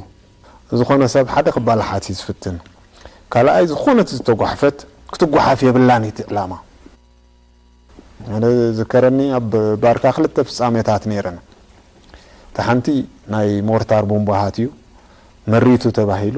ዝኾነ ሰብ ሓደ ክባላሓት እዩ ዝፍትን። ካልኣይ ዝኾነት ዝተጓሕፈት ክትጓሓፍ የብላን እቲ ዕላማ። ኣነ ዝከረኒ ኣብ ባርካ ክልተ ፍጻሜታት ነይረን። እታ ሓንቲ ናይ ሞርታር ቦምባሃት እዩ መሪቱ ተባሂሉ